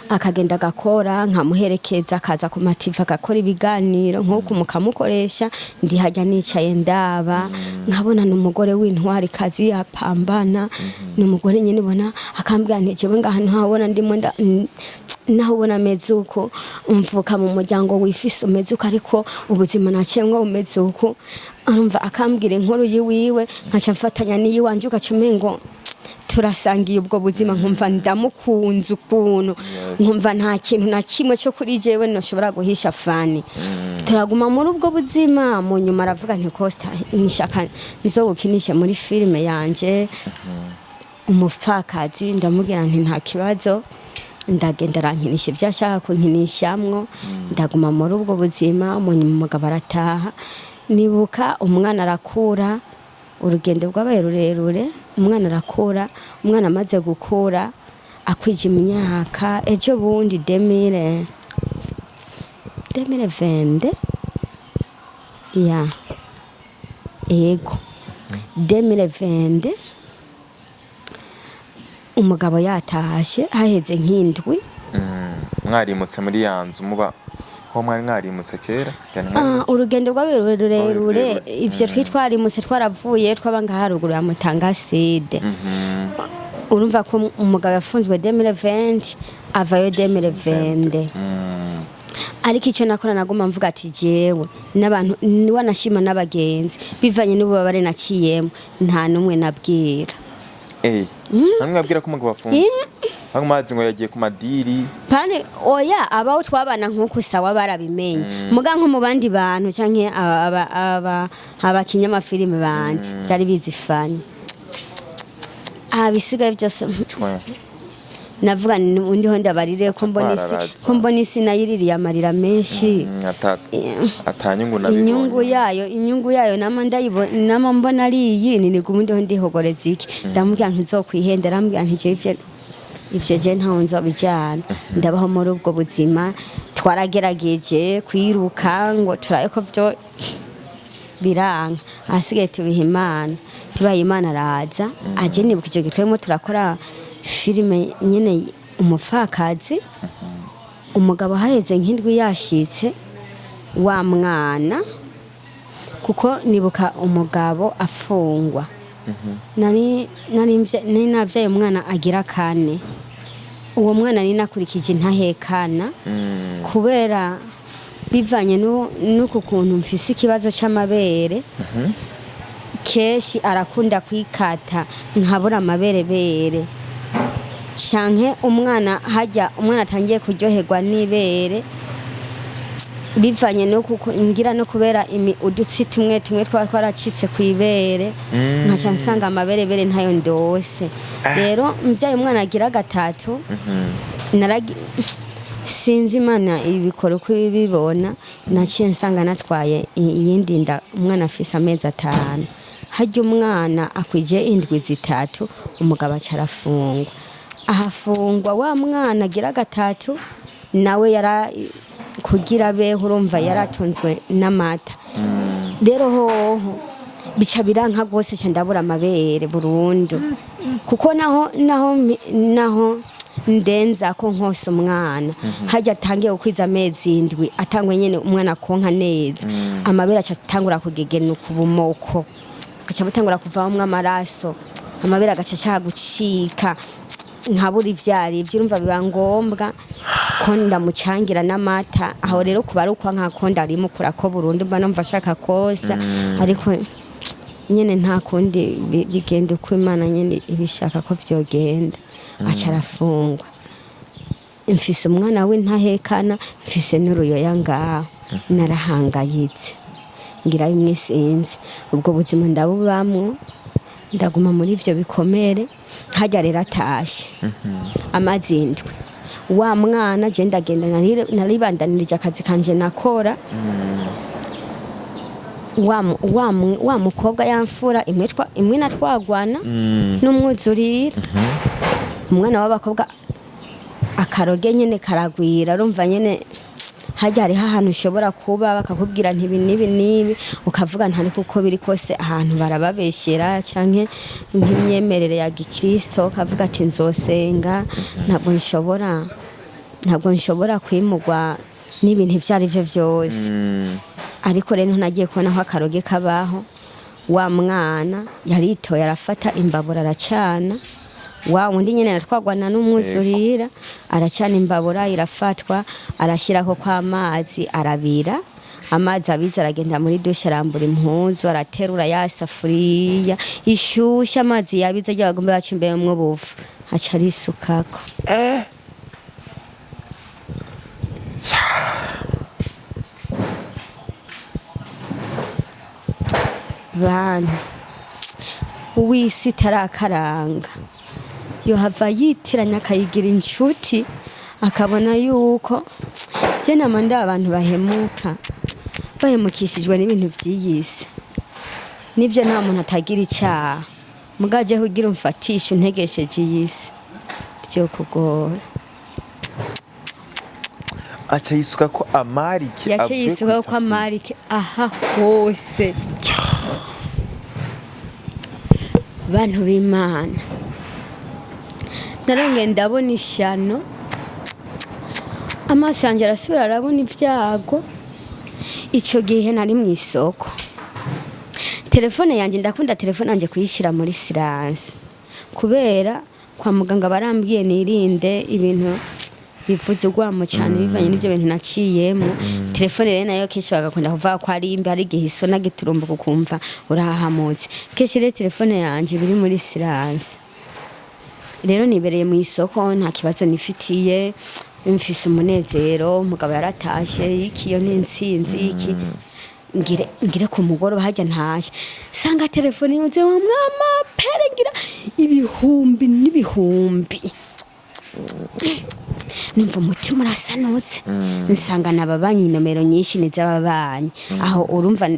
[SPEAKER 1] akagenda agakora, nkamuherekeza, akaza ku ma TV agakora ibiganiro nk'uku mukamukoresha. Ndihajya nicaye ndaba, nkabona ni umugore w'intwari kazi yapambana, ni umugore nyine ubona. Akambwira nti jewe ngaha ntabona ndimo naho ubona ameze uku, mvuka mu muryango wifise umeze uku, ariko ubuzima naciyemwo bumeze uku. Arumva akambwira inkuru yiwiwe, nkaca mfatanya n'iyiwanje, ugaca umengo turasangiye ubwo buzima, nkumva ndamukunze ukuntu, nkumva nta kintu na kimwe cyo kuri jewe noshobora guhisha Fanny. Turaguma muri ubwo buzima. Mu nyuma aravuga nti Costa, nishaka nzogukinishe muri filime yanje Umupfakazi. Ndamubwira nti nta kibazo. Ndagenda, arankinisha ibyo ashaka kunkinishamwo, ndaguma muri ubwo buzima. Mu nyuma umugabo arataha. Nibuka umwana arakura, urugendo rwabaye rurerure. Umwana arakura, umwana amaze gukura akwije imyaka, ejo bundi 2020 ya, ego, 2020, umugabo yatashe haheze nk'indwi.
[SPEAKER 2] Mwarimutse muri ya nzu muba ho mwari mwarimutse kera cyane?
[SPEAKER 1] Ah, urugendo rwabaye rurerure.
[SPEAKER 2] Rurerure.
[SPEAKER 1] Ivyo twitwarimutse, twaravuye twaba ngaha haruguru ya Mutanga Sud. Urumva ko umugabo yafunzwe 2020, avayo 2020. Ariko icyo nakora, naguma mvuga ati jewe n'abantu wanashima n'abagenzi, bivanye n'ububabare naciyemo, nta n'umwe nabwira.
[SPEAKER 2] Eh, namwe abwira ko umugabo afunze, ntabwo mazi ngo yagiye ku madiri?
[SPEAKER 1] Pane, oya, abaho twabana nk'uku sawa barabimenye, muga nko mu bandi bantu canke abakinyamafilime bandi byari bizi Fanny. Bisigaye byose
[SPEAKER 2] Cwe.
[SPEAKER 1] navuga ni undi ho ndabarire ko mbona isi,
[SPEAKER 2] Kwararaza.
[SPEAKER 1] ko mbona isi nayiririye amarira menshi.
[SPEAKER 2] Atanyungu nabibonye.
[SPEAKER 1] Inyungu yayo nama ndayibona, nama mbona ari iyi ni nigumu ndiho ndihogoreza iki. Ndamubwira ntizokwihenda, arambwira nti jewe ivyo je ntaho nzobijana. Ndabaho muri ubwo buzima. Twaragerageje kwiruka ngo turabe ko vyo biranga, ahasigaye tubiha Imana. Tubaye Imana, araza aje. Nibuka icyo gihe twarimo turakora filime nyene Umupfakazi. Umugabo haheze nk'indwi yashitse, wa mwana, kuko nibuka umugabo afungwa nari navyaye umwana agira kane. Uwo mwana nari nakurikije intahekana, kubera bivanye n'uku kuntu mfise ikibazo c'amabere, kenshi arakunda kwikata nkabura amaberebere, canke umwana hajya umwana atangiye kuryoherwa n'ibere, bivanye no kuko ngira no kubera udutsi tumwe tumwe twaba twaracitse kw'ibere, nkaca nsanga amaberebere ntayo ndose. Rero mbyaye umwana agira gatatu, sinzi Imana ibikora uko ibibona, naciye nsanga natwaye iyindi nda umwana afise amezi 5. Harya umwana akwije indwi 3, umugabo aca arafungwa. Ahafungwa wa mwana agira gatatu nawe yara kugira abeho, urumva yaratunzwe n'amata. Rero hoho bica biranka rwose, ca ndabura amabere burundu, kuko naho Ndenza ko nkosa umwana hajya atangiye gukwiza amezi 7, atangwe nyene umwana konka neza, amabere aca atangura kugegenuka, ubumoko agaca butangura kuvamwo amaraso, amabere agaca ashaka gucika, nkabura ivyari ivyo. Urumva biba ngombwa ko ndamucangira n'amata. Aho rero kuba ari ukwa nkako ndarimukura ko burundu, mba numva ashaka kosa, ariko nyene nta kundi, bigenda uko Imana nyene ibishaka ko vyogenda. Aca arafungwa. Mfise umwana w'intahekana, mfise n'uruyoya ngaho. Narahangayitse, ngira bimwe sinzi. Ubwo buzima ndabubamwo, ndaguma muri ivyo bikomere. Hajya rero atashe amazi 7, wa mwana je ndagenda, naribandanirije akazi kanje nakora. Wa mukobwa yamfura imwe imwe natwagwana n'umwuzurira, umwana w'abakobwa akaroge nyene karagwira. Urumva nyene hajya hariho ahantu ushobora kuba bakakubwira ntibi n'ibi n'ibi, ukavuga ntari kuko biri kose ahantu barababeshera, canke nk'imyemerere ya gikristo, ukavuga ati nzosenga, ntabwo nshobora kwimugwa n'ibintu ibyo ari byo byose. Ariko rero ntunagiye kubona aho akaroge kabaho. Wa mwana yaritoye, arafata imbabura aracana. Wa wundi nyene natwagwana n'umwuzurira aracana imbabura, irafatwa, arashyirako kw'amazi, arabira. Amazi abize, aragenda muri douche, arambura impuzu, araterura ya safuriya ishushe, amazi yabize agira bagombe bacimbeyemwo ubufu, aca arisukako. Bantu, uw'isi itarakaranga yohava yitiranya akayigira inshuti, akabona yuko je nama ndaba abantu bahemuka, bahemukishijwe n'ibintu vy'iyi si. Nibyo, nta muntu atagira icyaha, mugaje kugira umfatishe untegesheje iyi si byo kugora.
[SPEAKER 2] Aca yisuka ko amarike
[SPEAKER 1] yaciye
[SPEAKER 2] avuye
[SPEAKER 1] yisuka ko
[SPEAKER 2] kw'isafuriya.
[SPEAKER 1] Amarike aha hose. Bantu b'Imana, narongeye ndabona ishyano, amaso yanjye arasubira arabona ibyago. Icyo gihe nari mu isoko, telefone yanjye, ndakunda telefone yanjye kuyishyira muri silence, kubera kwa muganga barambwiye nirinde ibintu bivuze urwamo cyane, bivanye n'ibyo bintu naciyemo. Telefone rero nayo kenshi bagakunda kuvuga ko ari imbi, hari igihe isona giturumbuka ukumva urahahamutse. Kenshi rero telefone yanjye biri muri silence. Rero nibereye mu isoko, nta kibazo nifitiye, mfise umunezero, umugabo yaratashe, iki iyo ni intsinzi. Iki ngire ku mugoroba hajya ntashe, sanga telefone yuzuyemo mwamapere, ngira ibihumbi n'ibihumbi. Numva umutima urasanutse, nsanga nababanyi nomero nyinshi ni z'ababanyi. Aho urumva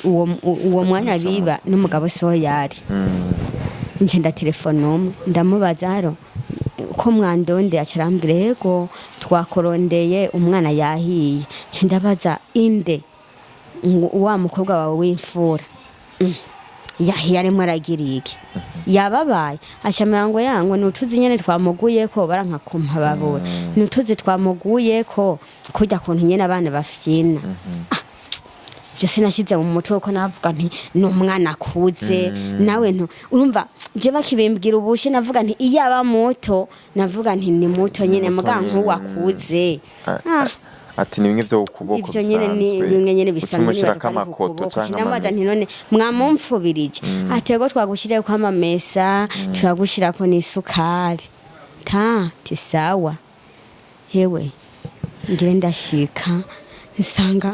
[SPEAKER 1] uwo mwanya biba n'umugabo siho yari. Nje ndatelefona umwe, ndamubaza haro ko mwandondeye, aca arambwira yego twakorondeye, umwana yahiye. Nce ndabaza inde? Ngo wa mukobwa wawe w'imfura. Yahiye arimo aragira iki, yababaye? Acamira ngo yangwe ni utuzi nyene twamuguyeko, baranka kumpa babura, ni utuzi twamuguyeko kurya kuntu nyene abana bafyina. Ibyo sinashyize mu mutwe, kuko navuga nti ni umwana akuze nawe. Ntu urumva je bakibimbwira ubushe, navuga nti iyo aba muto, navuga nti ni muto nyene, muga nkuwakuze.
[SPEAKER 2] Ati ni bimwe byo ku kuboko.
[SPEAKER 1] Ibyo nyene ni bimwe nyene bisanzwe.
[SPEAKER 2] Ucumushirako
[SPEAKER 1] Nibaza ko ari ku
[SPEAKER 2] amakoto
[SPEAKER 1] kuboko.
[SPEAKER 2] canke
[SPEAKER 1] Sinamubaza nti
[SPEAKER 2] amamesa.
[SPEAKER 1] None mwamumfubirije? Ati ego, twagushyiriyeko amamesa, turagushyirako n'isukari. Ta ti sawa. Yewe, ngire ndashika, nsanga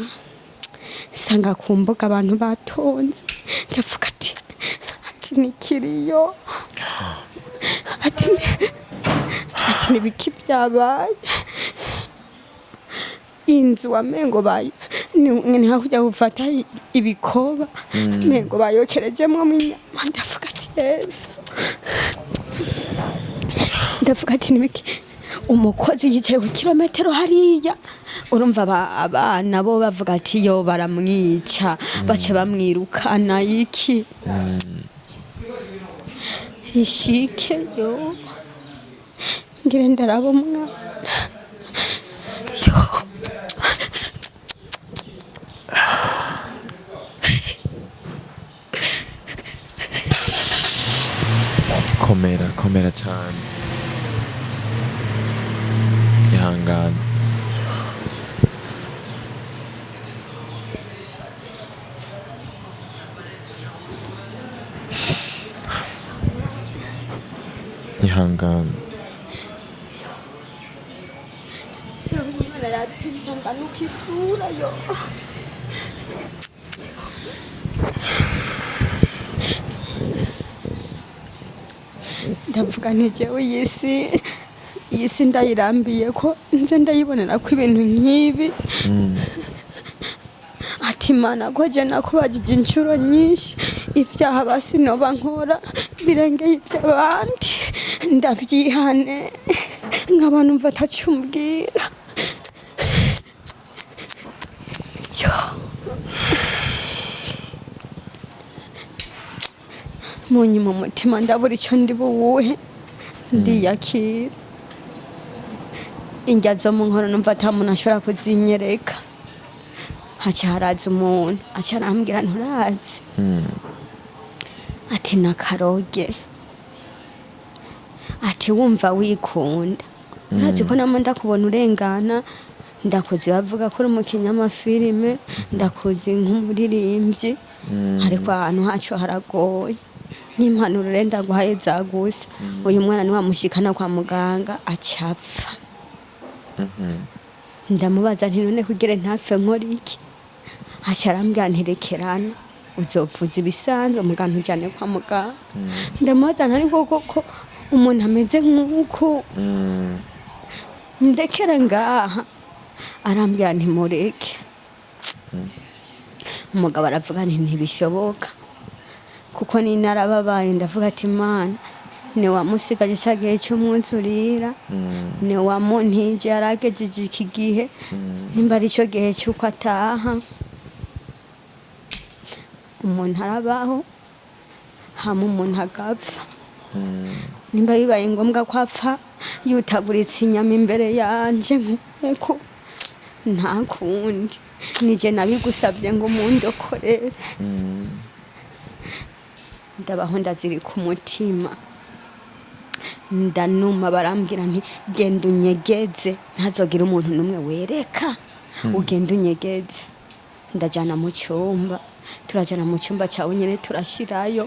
[SPEAKER 1] ku mbuga abantu batonze. Ndavuga ati nikiriyo, ati nibiki byabaye? Inzu wamengo bayo ni hakurya gufata ibikoba, mengo bayokerejemwo inyama. Ndavuga ati Yesu, ndavuga ati nibiki? Umukozi yicaye ku kilometero hariya. Urumva abana bo bavuga ati yo baramwica, baca bamwirukana. Iki ishike yo Ngire ndaraba umwana. Yo.
[SPEAKER 2] Komera, komera cyane, ihangane. Ihangane.
[SPEAKER 1] Sanga umwana yatinze nganuka isura yo. Ndavuga nti jewe iyi si ndayirambiye ko nze ndayibonera ko ibintu nk'ibi. Ati Mana, ko je nakubajije inshuro nyinshi, ibyaha basi noba nkora birengeye iby'abandi ndavyihane, nkaba numva atacumbwira. Yo. Munyuma umutima ndabura icyo ndi buwuhe, ndiyakira. Indya zo mu nkono numva ata muntu ashobora kuzinyereka. Haca haraza umuntu, aca arambwira: "Nturazi?" Ati: "Nakaroge." Ati: "Wumva wikunda, urazi ko nama ndakubona urengana, ndakuzi bavuga ko uri umukinnyi w'amafilime, ndakuzi nk'umuririmbyi, ariko ahantu hacu haragoye. N'impanuro rero ndaguhaye zagusa, uyu mwana niwamushikana kwa muganga acapfa." Ndamubaza nti: "None kugira ntapfe nkora iki?" Aca arambwira: "Ntirekerana, uzovuza ibisanzwe, muganga ujyane kwa muganga." Ndamubaza nti: "Ariko koko umuntu ameze nk'uku ndekere ngaha?" Arambwira: "Ntimureke." Umugabo aravuga nti: "Ntibishoboka," kuko ni narababaye. Ndavuga ati: "Imana ni wamusigaje cya gihe cy'umwuzurira, ni wamuntije, yaragejeje iki gihe, nimba ari cyo gihe cy'uko ataha." Umuntu arabaho, hama umuntu agapfa. Nimba bibaye ngombwa ko apfa yutaguritse inyama imbere yanje nk'uko, nta kundi, nije nabigusabye ngo mundokorere. Ndabaho, ndazirika umutima, ndanuma. Barambwira nti: "Genda unyegeze, ntazogire umuntu n'umwe wereka, ugenda unyegeze." Ndajana mu cyumba, turajana mu cyumba cyawe nyine, turashirayo.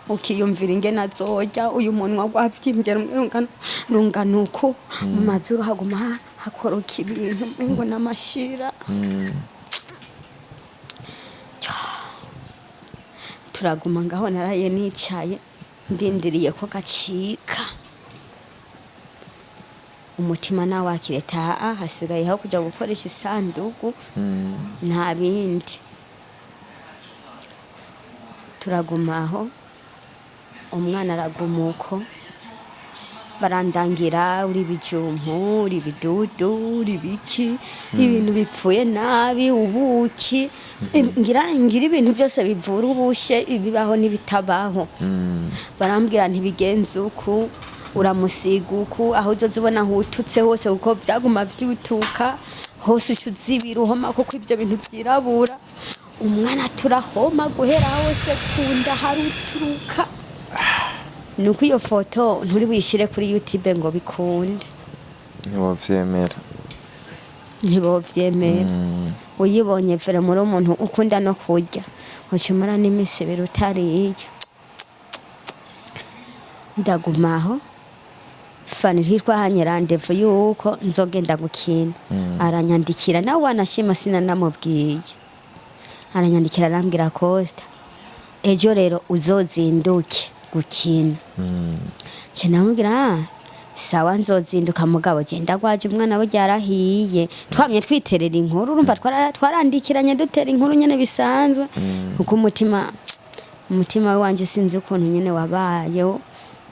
[SPEAKER 1] Ukiyumvira ingene azorya, uyu munwa gwavyimbye rumwe rungana uku, mu mazuru haguma hakoroka ibintu umengo n'amashira. Turaguma ngaho, naraye nicaye ndindiriye ko gacika. Umutima nawe wakireta, hasigaye aho kuja gukoresha isanduku, nta bindi. Turaguma aho, umwana araguma uko. Barandangira: uri ibijumpu, uri ibidudu, uri ibiki, ibintu bipfuye nabi, ubuki, ngira ibintu byose bivura ubushe, ibibaho n'ibitabaho. Barambwira: "Ntibigenze uku, uramusiga uku, aho uzoza ubona hututse hose," kuko byaguma vyutuka hose, uca uzibira uhoma, kuko ibyo bintu vyirabura. Umwana turahoma guhera hose kunda haruturuka. Nuko iyo foto nturi buyishire kuri YouTube ngo bikunde.
[SPEAKER 2] Ntiwavyemera.
[SPEAKER 1] Ntibovyemera. Uyibonye vere muri umuntu ukunda no kurya, ucumara n'iminsi 2 utariye. Ndagumaho, fani ntitwahanye rendez-vous yuko nzogenda gukina. Aranyandikira nawe, wanashima sinanamubwiye, aranyandikira arambwira: "Costa, ejo rero uzozinduke gukina." Nca ndamubwira: "Ah, sawa, nzozinduka, mugabo genda gwaje umwana we ryarahiye." Twamye twiterera inkuru, urumva twarandikiranye dutera inkuru nyene bisanzwe, kuko umutima wanje sinzi ukuntu nyene wabaye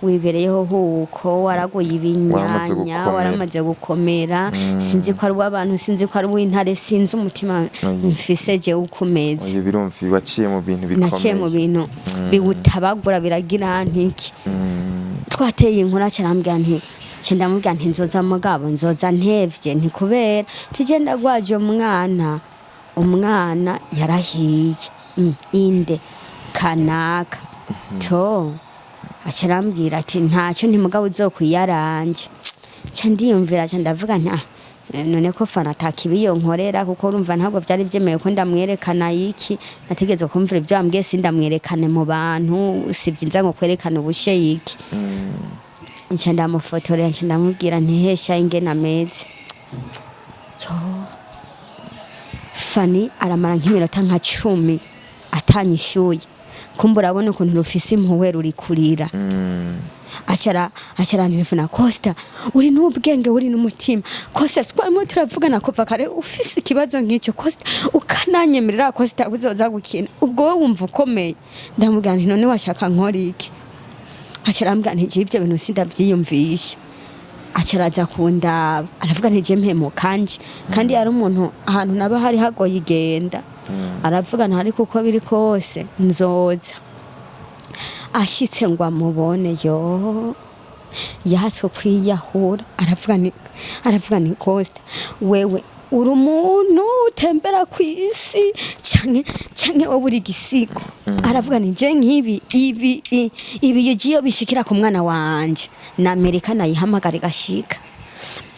[SPEAKER 1] wibereyeho huko waraguye
[SPEAKER 2] Waramaze
[SPEAKER 1] ibinyanya.
[SPEAKER 2] Gukomera.
[SPEAKER 1] Waramaze gukomera. Sinzi ko ari uw'abantu, sinzi ko ari uw'intare, sinzi umutima mfise jewe uko umeze.
[SPEAKER 2] Oya, birumvi waciye mu bintu bikomeye.
[SPEAKER 1] Naciye mu bintu biwutabagura, biragira ntiki. Twateye inkuru, arambwira nti Nce ndamubwira nti nzoza, mugabo nzoza ntevye, ntikubera tije ndagwaje umwana, umwana yarahiye. Inde kanaka to aca arambwira ati ntacyo, ntimugabo uzokwiyaranje. Nca ndiyumvira, nca ndavuga nti ah, none ko fana atakibi nkorera, kuko urumva ntabwo byari byemewe ko ndamwerekana iki, nategeze kumvira ibyo yambwiye, sindamwerekane mu bantu, si byiza ngo kwerekana ubushe iki. Nca ndamufotorera, nca ndamubwira ntihesha ingene ameze. Yo. Fani aramara nk'iminota nka 10 atanyishuye, kumva urabona ukuntu rufise impuhwe, ruri kurira. Acara antelefona: "Costa, uri n'ubwenge, uri n'umutima. Costa, twarimo turavugana kuva kare, ufise ikibazo nk'icyo Costa, ukananyemerera Costa uzoza gukina, ubwo wowe wumva ukomeye?" Ndamubwira nti none washaka nkora iki? Acara ambwira nti jewe ibyo bintu sindavyiyumvisha. Aca araza kundaba, aravuga nti je mpemukanje, kandi yari umuntu ahantu naba hari hagoye igenda. Aravuga nti ariko uko biri kose nzoza. Ashitse ngo amubone, yo yatswe kwiyahura. Aravuga ni Costa, wewe uri umuntu utembera ku isi canke wowe uri igisigo? Aravuga ni je nk'ibi ibi ibi iyo bishikira ku mwana wanje na Amerika nayihamagara igashika,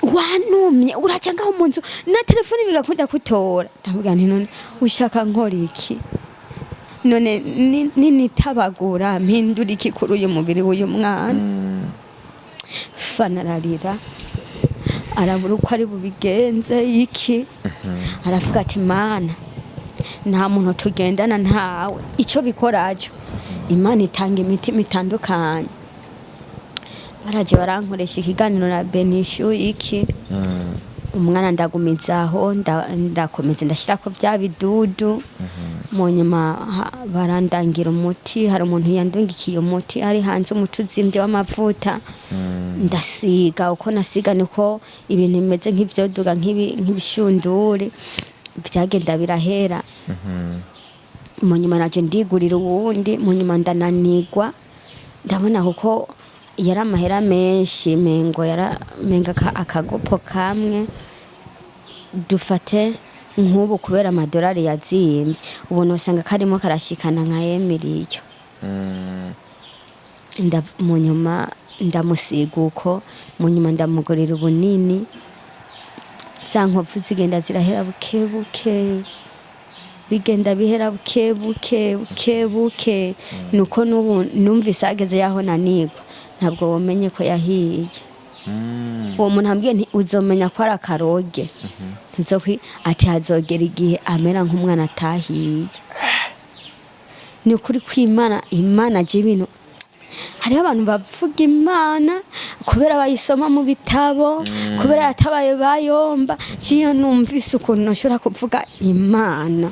[SPEAKER 1] wanumye uraca ngaho mu nzu na telefone bigakunda kutora. Ndavuga nti none ushaka nkora iki? None ninitabagura mpindura iki kuri uyu mubiri w'uyu mwana? Fana ararira, arabura uko ari bubigenze iki. Aravuga ati mana, nta muntu tugendana, ntawe icyo bikorajo. Imana itanga imitima itandukanye. Baraje barankoresha ikiganiro na Benishu iki. Umwana ndagumizaho, ndakomeza ndashyirako bya bidudu. Mu nyuma barandangira umuti, hari umuntu yandungikiye umuti ari hanze, umuti uzimbye w'amavuta. Ndasiga, uko nasiga niko ibintu bimeze nk'ivyoduga, nk'ibishunduri byagenda birahera. Mu nyuma naje ndigurira uwundi. Mu nyuma ndananigwa, ndabona kuko yari amahera menshi, mengo yara menga akagopo kamwe dufate nk'ubu, kubera amadolari yazimbye, ubu nosanga karimo karashikana nka emiliyo. Mu nyuma ndamusiga uko, mu nyuma ndamugurira ubunini, za nkovu zigenda zirahera buke buke, bigenda bihera buke buke buke buke. Nuko n'ubu numvise hageze yaho nanigwa, ntabwo womenye ko yahiye. Uwo muntu ambwiye nti uzomenya ko ari akaroge, ntuzokwi ati hazogera igihe amera nk'umwana atahiye. Ni ukuri kw'Imana, Imana aje ibintu. Hariho abantu bavuga Imana kubera bayisoma mu bitabo, kubera yatabaye bayomba. Ciyo numvise ukuntu nashobora kuvuga Imana,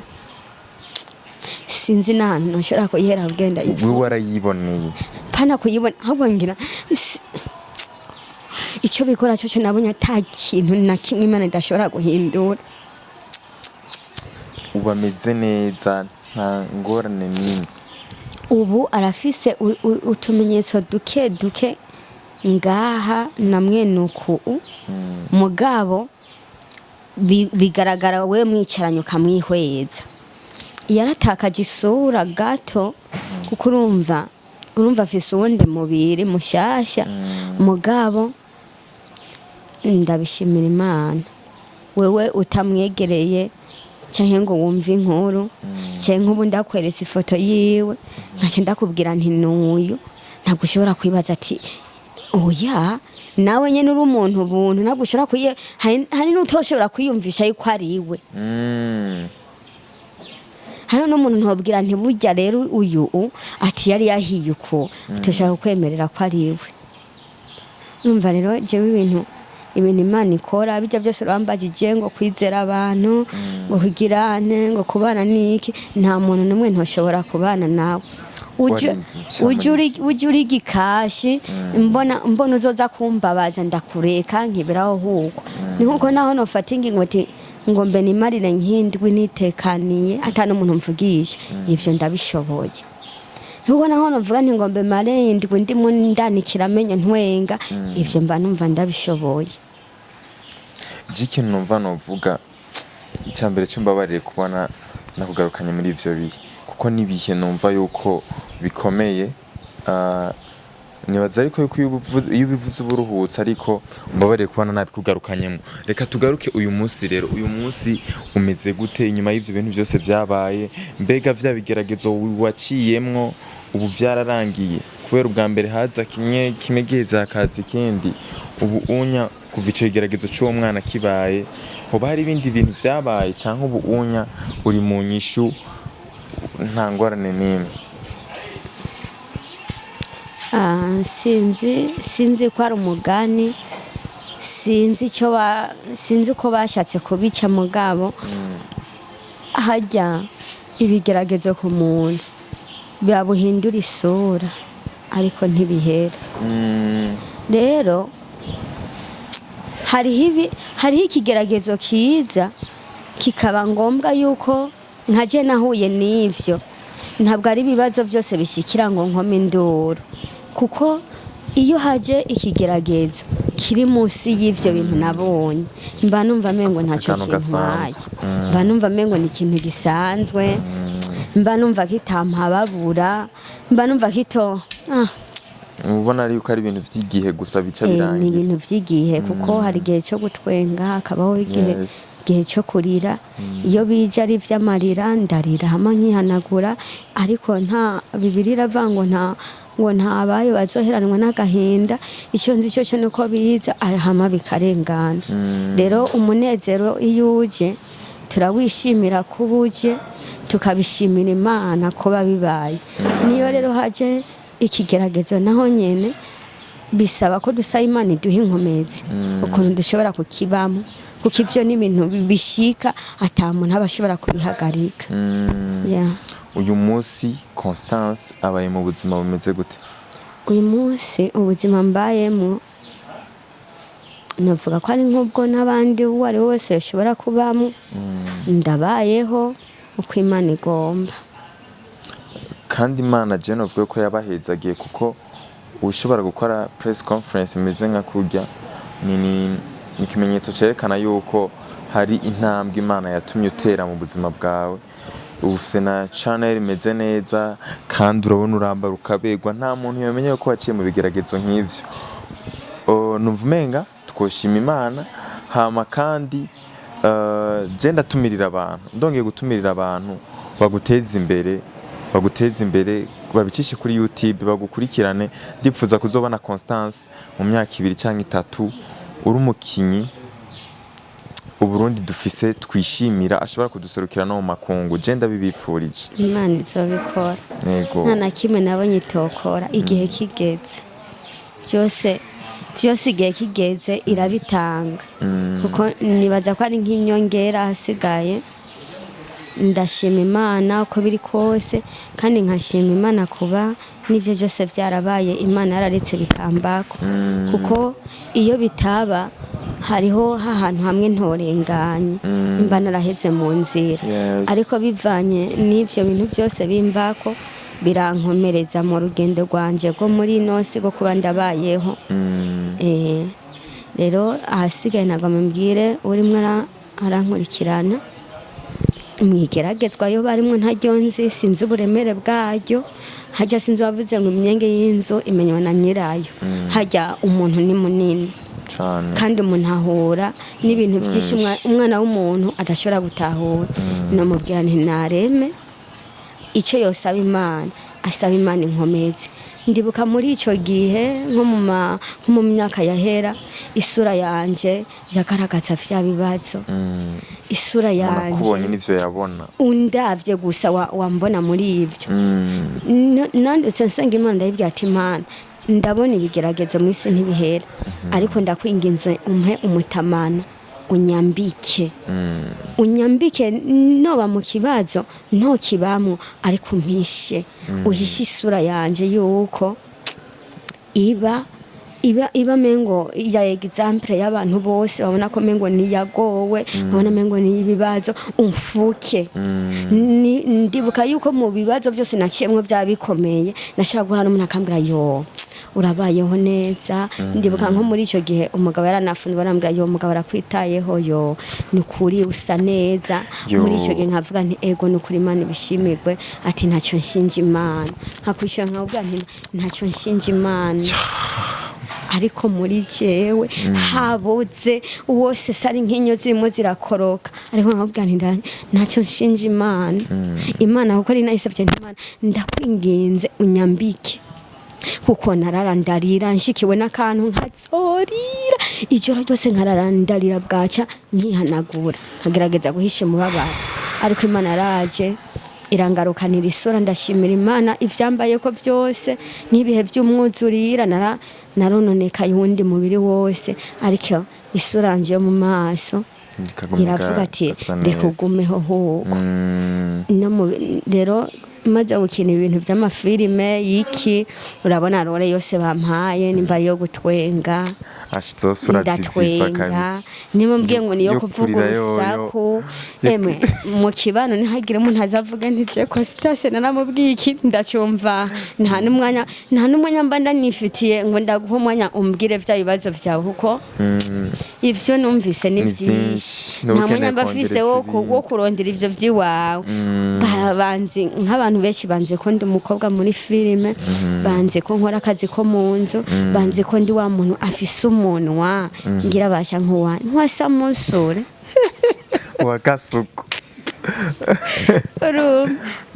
[SPEAKER 1] sinzi n'ahantu nashobora kuyihera kugenda.
[SPEAKER 2] Wewe warayiboneye?
[SPEAKER 1] Pana kuyibona, ahubwo ngira icyo bikora cyo nabonye ata kintu na kimwe Imana idashobora guhindura.
[SPEAKER 2] Ubu ameze neza, nta ngorane n'imwe?
[SPEAKER 1] Ubu arafise utumenyetso duke duke ngaha na mwene uku, mugabo bigaragara we mwicaranye ukamwihweza, yaratakaje isura gato, kuko urumva afise uwundi mubiri mushasha. Mugabo ndabishimira Imana. Wewe utamwegereye canke ngo wumve inkuru, canke nk'ubu ndakweretse ifoto yiwe nkaca ndakubwira nti nuyu, ntabwo ushobora kwibaza ati oya, nawe nyene uri umuntu buntu, ntabwo ushobora kuye, hari n'utoshobora kwiyumvisha yuko ari we. Hari n'umuntu ntobwira nti burya rero uyu ati yari yahiye uko, atoshaka kukwemerera ko ari we. Numva rero jewe ibintu Imana ikora bijya byose, urambagije ngo kwizera abantu, ngo kugirane, ngo kubana niki, nta muntu n'umwe ntoshobora kubana nawe.
[SPEAKER 2] Warinze icambo.
[SPEAKER 1] Uje uri gikashi, mbona uzoza kumbabaza, ndakureka nkiberaho huko. Ni nkuko naho nofata ingingo ati ngo mbe nimarire nk'indwi nitekaniye ata n'umuntu mvugisha, ivyo ndabishoboye. Nubwo naho novuga nti ngo mbe mare indwi ndimo ndanikira amenyo ntwenga, ivyo mba numva ndabishoboye.
[SPEAKER 2] Je ikintu numva novuga, icya mbere cyo mbabarire kubona nakugarukanye muri ivyo bihe, kuko n'ibihe numva yuko bikomeye. Nibaza ariko yuko iyo ubivuze uba uruhutse, ariko mbabarire kubona nabikugarukanyemo. Reka tugaruke uyu munsi rero. Uyu munsi umeze gute inyuma y'ivyo bintu byose vyabaye? Mbega vya bigeragezo waciyemwo ubu vyararangiye? Kubera ubwa mbere haza kimwe kimwe, giheze hakaza ikindi. Ubu unya kuva ico kigeragezo c'uwo mwana kibaye, hoba hari ibindi bintu vyabaye, canke ubu unya uri mu nyishu, nta ngorane n'imwe?
[SPEAKER 1] Sinzi ko ari umugani, sinzi icyo ba, sinzi ko bashatse kubica, mugabo hajya ibigeragezo ku muntu babuhindura isura, ariko ntibihera. Rero hariho ikigeragezo kiza kikaba ngombwa yuko nkaje nahuye n'ivyo. Ntabwo ari ibibazo byose bishikira ngo nkome induru, kuko iyo haje ikigeragezo kiri munsi y'ivyo bintu nabonye, mba numva mengo ntacyo
[SPEAKER 2] Akantu
[SPEAKER 1] kintwaye.
[SPEAKER 2] gasanzwe.
[SPEAKER 1] Mba numva mengo ni ikintu gisanzwe, mba numva kitampababura, mba numva kito
[SPEAKER 2] Ubona yuko ari ibintu vy'igihe gusa bica
[SPEAKER 1] Ni
[SPEAKER 2] birangira.
[SPEAKER 1] ibintu vy'igihe, kuko hari igihe cyo gutwenga, hakabaho igihe igihe cyo kurira. Iyo bije ari ivy'amarira, ndarira hama nkihanagura, ariko nta Bibiliya iravuga ngo nta bayo bazoheranwa n'agahinda. Icyo nzi cyo nuko biza hama bikarengana. Rero umunezero iyo uje turawishimira kuba uje, tukabishimira Imana kuba bibaye. Niyo rero haje ikigeragezo, naho nyene bisaba ko dusaba Imana iduha inkomezi ukuntu dushobora kukibamo, kuko ivyo ni ibintu bishika ata muntu aba ashobora kubihagarika. Yeah.
[SPEAKER 2] Uyu munsi Constance abaye mu buzima bumeze gute?
[SPEAKER 1] Uyu munsi ubuzima mbayemo navuga ko ari nk'ubwo n'abandi uwo ari we wese yashobora kubamo. Ndabayeho uko Imana igomba.
[SPEAKER 2] Kandi Imana je novuga ko yabahezagiye, kuko ushobora gukora press conference imeze nka kurya ni ikimenyetso cerekana yuko hari intambwe Imana yatumye utera mu buzima bwawe. Ufise na channel imeze neza, kandi urabona urambara ukaberwa, nta muntu yamenye ko waciye mu bigeragezo nk'ivyo. Numva umenga twoshima Imana. Hama kandi je ndatumirira abantu, ndongeye gutumirira abantu baguteza imbere, baguteza imbere, babicishe kuri YouTube bagukurikirane. Ndipfuza kuzobona Constance mu myaka 2 canke 3 uri umukinyi Uburundi dufise twishimira, ashobora kuduserukira no mu makungu. Je ndabibipfurije.
[SPEAKER 1] Imana izobikora.
[SPEAKER 2] Yego.
[SPEAKER 1] Nta na kimwe nabonye itokora igihe kigeze. Byose byose igihe kigeze irabitanga, kuko nibaza ko ari nk'inyongera. Hasigaye ndashima Imana uko biri kose, kandi nkashima Imana kuba n'ibyo byose byarabaye, Imana yararetse bikambako, kuko iyo bitaba hariho hahantu hamwe ntorenganye, mba naraheze mu nzira. Ariko bivanye n'ibyo bintu byose bimbako, birankomereza mu rugendo rwanje rwo muri ino si rwo kuba ndabayeho. Rero ahasigaye ntabwo mubwire urimo arankurikirana mwigeragezwa yo barimwo, ntaryo nzi, sinzi uburemere bwaryo. Hajya sinzi wavuze ngo imyenge y'inzu imenywa na nyirayo. Hajya umuntu ni munini
[SPEAKER 2] Cane.
[SPEAKER 1] kandi umuntu ahura n'ibintu byinshi umwana w'umuntu adashobora gutahura. Namubwira nti nareme icyo yosaba Imana, asaba Imana inkomezi. Ndibuka muri icyo gihe nko mu myaka yahera, isura yanje yagaragaza vya bibazo. Isura
[SPEAKER 2] Umuntu
[SPEAKER 1] yanje
[SPEAKER 2] akubonye n'ivyo yabona.
[SPEAKER 1] Undavye gusa wambona muri ivyo. Nandutse nsenga Imana, ndayibwira ati: "Imana, ndabona ibigeragezo mu isi ntibihera, ariko ndakwinginze umpe umutamana, unyambike, unyambike noba mu kibazo ntokibamwo, ariko umpishe, uhishe isura yanje yuko iba iba mengo ya exemple y'abantu bose, babona ko mengo niyagowe, babona mengo ni ibibazo, umfuke. Ndibuka yuko mu bibazo byose naciyemwo byaba bikomeye, nashaka guhura n'umuntu akambwira: "Yo, urabayeho neza." Ndibuka nko muri icyo gihe umugabo yaranafunze, barambwira: "Yo, umugabo arakwitayeho, yo, ni ukuri usa neza."
[SPEAKER 2] Yo.
[SPEAKER 1] Muri icyo gihe nkavuga nti: "Ego, ni ukuri, Imana ibishimirwe." Ati: "Ntacyo nshinja Imana." Nkakwishyura nkavuga nti: "Ntacyo nshinja Imana." Ariko muri jewe habuze wose sari nk'inyo zirimo zirakoroka, ariko nkavuga nti: "Ntacyo nshinja Imana." Imana kuko ari nayisabye nti: "Imana, ndakwinginze unyambike," kuko narara ndarira, nshikiwe n'akantu nkazorira ijoro ryose, nkarara ndarira, bwaca nkihanagura, nkagerageza guhisha umubabaro. Ariko Imana yaraje irangarukanira isura. Ndashimira Imana ivyambaye ko byose. Nk'ibihe by'umwuzurira narononekaye uwundi mubiri wose, ariko isura yanje yo mu maso
[SPEAKER 2] Ikaguma
[SPEAKER 1] iravuga ati:
[SPEAKER 2] igasa
[SPEAKER 1] "Reka
[SPEAKER 2] neza.
[SPEAKER 1] ugumeho huko." No rero maze gukina ibintu by'amafilime y'iki, urabona role yose bampaye, nimba ari iyo gutwenga,
[SPEAKER 2] Ashitse uraziziva.
[SPEAKER 1] ndatwenga.
[SPEAKER 2] Kabisa.
[SPEAKER 1] Niba mbwiye ngo niyo
[SPEAKER 2] Yo
[SPEAKER 1] kuvuga
[SPEAKER 2] kurira yoyo.
[SPEAKER 1] urusaku, emwe, mu kibano ntihagire umuntu azavuga nti: "Je Constance naramubwiye iki." Ndacyumva, nta n'umwanya mba ndanifitiye ngo ndaguha umwanya umbwire bya bibazo byawe, kuko ivyo numvise ni
[SPEAKER 2] Ni
[SPEAKER 1] vyinshi.
[SPEAKER 2] vyinshi.
[SPEAKER 1] Nta
[SPEAKER 2] N'uba
[SPEAKER 1] mwanya
[SPEAKER 2] ukeneye
[SPEAKER 1] mba mfise
[SPEAKER 2] kongereza
[SPEAKER 1] wo kurondera ivyo vy'iwawe. Banzi nk'abantu benshi, banzi ko ndi umukobwa muri filime, banzi ko nkora akazi ko mu nzu, banzi ko ndi wa muntu afise umunwa ngira basha nkuwa nkuwasamusure.
[SPEAKER 2] Wa Kasuku.
[SPEAKER 1] Urumva?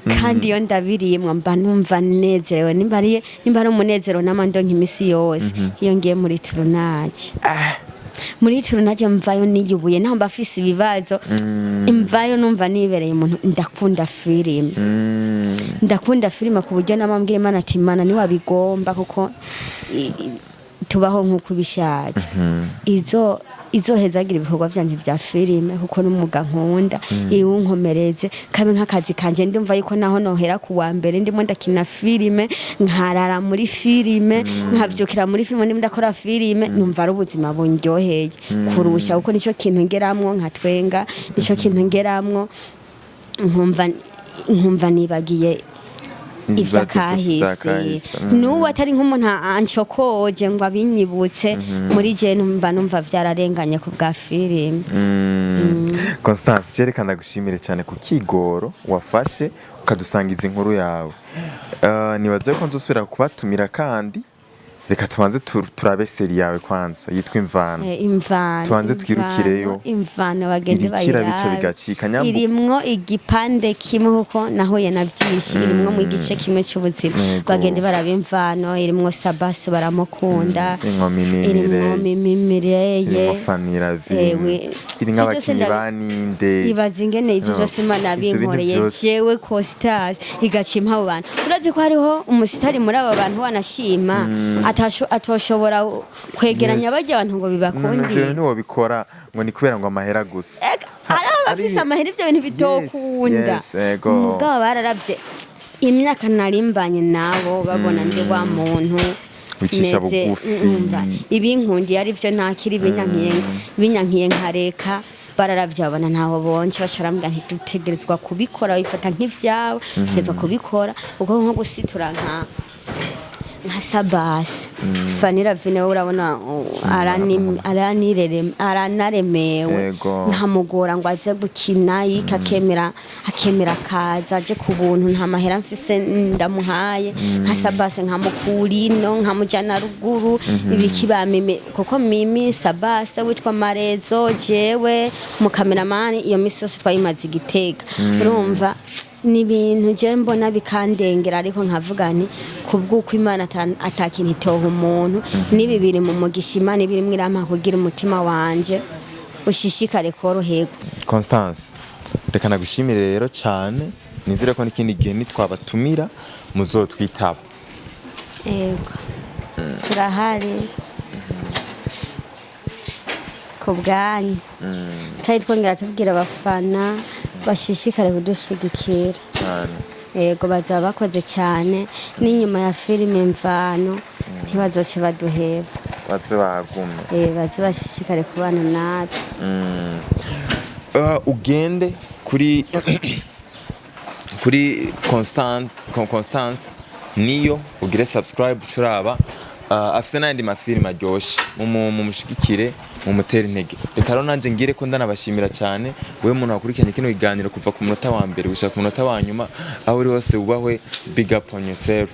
[SPEAKER 1] Kandi iyo ndabiriyemwo mba numva nezerewe, nimba ari umunezero n'amando nk'imisi yose. Iyo ngiye muri tournage, muri tournage mvayo niyubuye, naho mba afise ibibazo, mvayo numva nibereye umuntu. Ndakunda filime, ndakunda filime ku buryo namambwira Imana ati: "Imana, niwabigomba, kuko tubaho nk'uko ubishatse, izo izohezagira ibikorwa vyanje vya filime, kuko n'umwuga nkunda, iwunkomereze kabe nk'akazi kanje." Ndumva yuko naho nohera ku wa mbere ndimo ndakina filime, nkarara muri filime, nkavyukira muri filime, ndimo ndakora filime, numva ari ubuzima bundyoheye kurusha, kuko nico kintu ngeramwo nkatwenga, nico kintu ngeramwo nkumva nibagiye ivyakahise. N'ubu atari nk'umuntu ancokoje ngo abinyibutse, muri je numva vyararenganye ku bwa filime.
[SPEAKER 2] Constance, cyerekana gushimire cyane ku kigoro wafashe ukadusangiza inkuru yawe. Nibaze ko nzosubira kubatumira, kandi reka tubanze turabe série yawe kwanza yitwa Imvano.
[SPEAKER 1] Imvano.
[SPEAKER 2] Tubanze twirukireyo.
[SPEAKER 1] Imvano bagende
[SPEAKER 2] Irikira bica
[SPEAKER 1] bayirabe.
[SPEAKER 2] bigacika.
[SPEAKER 1] Irimwo igipande kimwe, kuko nahuye na byinshi, irimwo mu gice kimwe cy'ubuzima. Bagende baraba Imvano, irimwo Sabasi, baramukunda.
[SPEAKER 2] Irimwo Mimi
[SPEAKER 1] irimwo
[SPEAKER 2] Mireye.
[SPEAKER 1] Mimi Mireye.
[SPEAKER 2] Irimwo Fanira
[SPEAKER 1] Ewe.
[SPEAKER 2] Vin, irimwo
[SPEAKER 1] Ivyo byose
[SPEAKER 2] abakinyi baninde.
[SPEAKER 1] Ibaza ingene ivyo
[SPEAKER 2] No,
[SPEAKER 1] vyose Imana
[SPEAKER 2] ivyo bintu
[SPEAKER 1] binkoreye
[SPEAKER 2] vyose.
[SPEAKER 1] jewe Costas, igaca impa abo bantu. Urazi ko hariho umusitari muri abo bantu wanashima atoshobora kwegeranya barya abantu ngo
[SPEAKER 2] Ivyo
[SPEAKER 1] bibakundire.
[SPEAKER 2] ntiwobikora ngo ni kubera ngo amahera gusa.
[SPEAKER 1] Eka, hari abafise amahera ibyo bintu bitokunda.
[SPEAKER 2] Yes, ego.
[SPEAKER 1] Mugabo bararavye imyaka narimbanye nabo, babona ndi wa muntu
[SPEAKER 2] Wicisha
[SPEAKER 1] meze,
[SPEAKER 2] bugufi.
[SPEAKER 1] Umva, ibinkundiye ari byo ntakiri binyankiye nkareka. Bararavye babona ntaho bonce, baca barambwira nti: "Dutegerezwa kubikora, bifata nk'ivyawe, dutegerezwa kubikora." Kuko nko gusitura nka Sabasi, Fanira Vine, we urabona aranaremewe, nkamugora ngo aze gukina yika, akemera akaza aje ku buntu, nta mahera mfise ndamuhaye. Nka Sabasi nkamukura ino nkamujana ruguru, ibiki ba Mimi, kuko Mimi, Sabase witwa Marezo, jewe mukameramani, iyo misi yose twayimaze igitega. Urumva ni ibintu je mbona bikandengera, ariko nkavuga nti kubw'uko Imana atakintu itoha umuntu, n'ibi biri mu mugisha Imana ibirimwo irampa kugira umutima wanje ushishikare koroherwa.
[SPEAKER 2] Constance, reka nagushimire rero cyane. Nizere ko n'ikindi gihe nitwabatumira muzotwitaba.
[SPEAKER 1] Yego, turahari ku bwanyu, kandi twongera tubwira abafana bashishikare kudushigikira.
[SPEAKER 2] Cyane.
[SPEAKER 1] Yego, bazaba bakoze cyane, n'inyuma ya filime Imvano ntibazoce baduheba.
[SPEAKER 2] Baze bagume.
[SPEAKER 1] Baze bashishikare kubana natwe.
[SPEAKER 2] Ugende kuri Constance niyo ugire subscribe, curaba afise n'ayandi mafilime aryoshe. Mumushigikire, mumutere intege. Reka rero nanje ngire ko ndanabashimira cyane wewe muntu wakurikiranye kino kiganiro kuva ku munota wa mbere gushika ku munota wa nyuma. Aho uri hose wubahwe, big up on yourself.